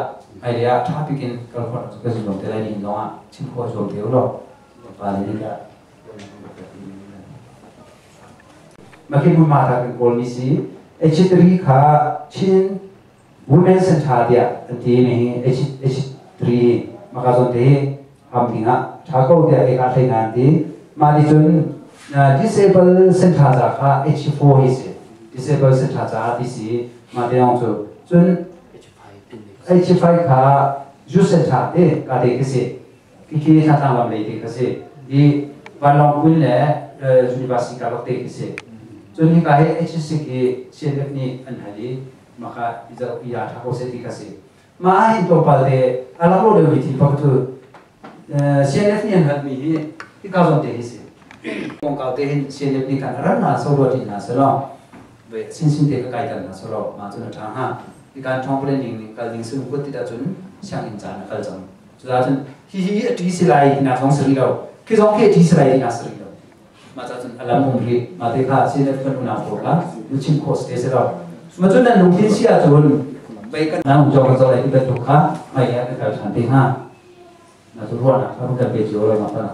ai le ah ṭha pikin kal khawh cu ka zum te lai ni zong ah chim kho zuam te lo pa le ni ka makin mun ma ta kan kawl mi si. H3 kha Chin Women Center tiah an ti mi H3 maka zon te ham ding ah tha ko tiah ke ka thlei nan ti. Ma ni cun disable center za kha H4 hi si. Disable center za ti si ma te ong chu cun H5 kha youth center te ka te ki si. Ki ki tha tlang lam lei te ka si. I vanlong kuin le university ka lok te ki si. Cun hi ka hi H6 hi CNF nih an hal i maka iza ya tha ko se ti ka si. Ma hin to pal te alak lo deuh mi thil pakhat cu CNF nih an hal mi hi hi ka zon te hi si. Kong kau te hin CNF nih kan ran na so lo tin na se lo ve sin sin te ka kai tan na so lo ma chun tha ha. Hi kan thong planning ni kal ding sun ko ti da chun siang in chan kal chang chu da chun hi hi a ti silai na thong sri lo khi zong khi ti silai na sri lo ma cha chun alam um ri ma te kha CNF kan una ko la nu chim ko ste se lo ma chun nan lung tin sia chun bai kan na um jong zo lai ti tu kha mai ya ka than te ha na chu ruwa na ka kan pe jo la ma pa na.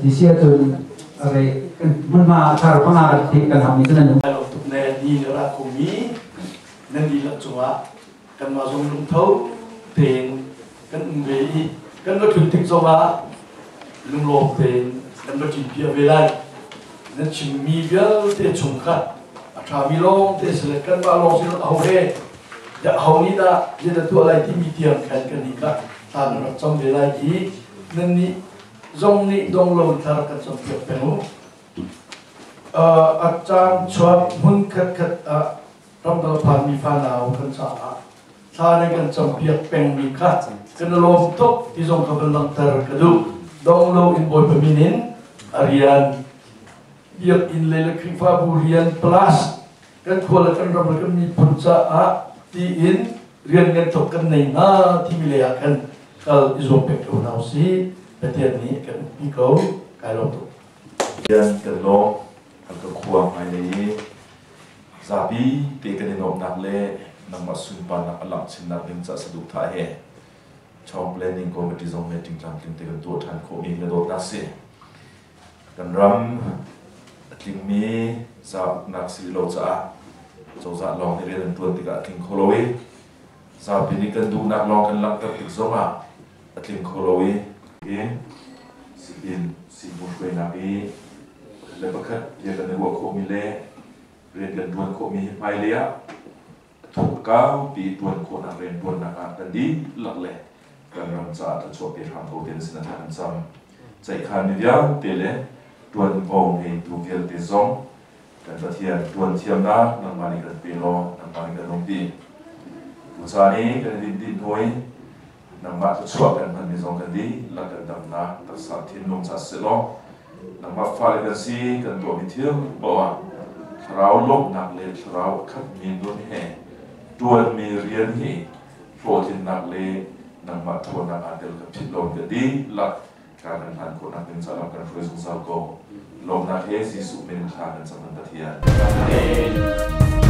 Ti sia chun are kan mun ma thar pa nga kan thi kan ham ni chun lo tuk ne ni ra ko mi nan di la chunga kan ma zong lung tho ten kan um ve i kan lo thun tik zonga lung lo ten kan lo chin pia ve lai nan chim mi vial te chung kha a tha mi long te se kan ba long sin ho he ya ho ni da ye da tu lai ti mi tiang khan kan ni ka ta na chom ve lai i nan ni zong ni dong lo thar kan chom piak pengu a chan chuak hun khat khat a ram dal phan mi pha nau kan cha a tha ne kan chom piak peng mi kha kan lom tok ti zong ka bal lang tar ka du dong lo in boy pa minin arian biak in le le khrifa bu rian plus kan khwala kan ram kan mi phun cha a ti in rian ngan tok kan nei na ti mi le ya kan kal izo pek ko nau si patian ni kan pi ko kai lo tu yan kan lo kan ka khuwa ngai le zapi te kan in om nak le nangma sun pa nak alang chin nak ding cha sadu tha he chong planning committee zong meeting tlam tling te kan tu than kho mi na dot na si kan ram tling mi za nak si lo cha cho za long ni ren tuan tika tling kholoi zapi ni kan du nak long kan lang tar tik zong a tling kholoi ke si in si mu shwe na i le pakhat ya kan wa kho mi le ren kan tuan kho mi mai le ya thuk kau pi tuan kho na ren tuan na ka kan di lak le kan ram cha ta cho pi ram ko ten sin tha kan sam chai khan mi viau te le tuan po nge tu vial te zong kan ta thian tuan thiam na nang ma ni kan pe lo nang ma ni kan nong pi tu cha ni kan din din hoi nang ma ta chua kan man mi zong kan di la kan dam na ta sa thin nong cha se lo nang ma fa le kan si kan to mi thil bo wa rau lok nak le rau khat mi nun he tuan mi rian hi fo thin nak le Nangmah ṭhawnnak aa tel ka philh lo ka dihlak ka kan hlan khawhnak ding caah kan hruai zungzal ko. Lawmnak he Jesuh min thla kan cam nan Pathian. Amen.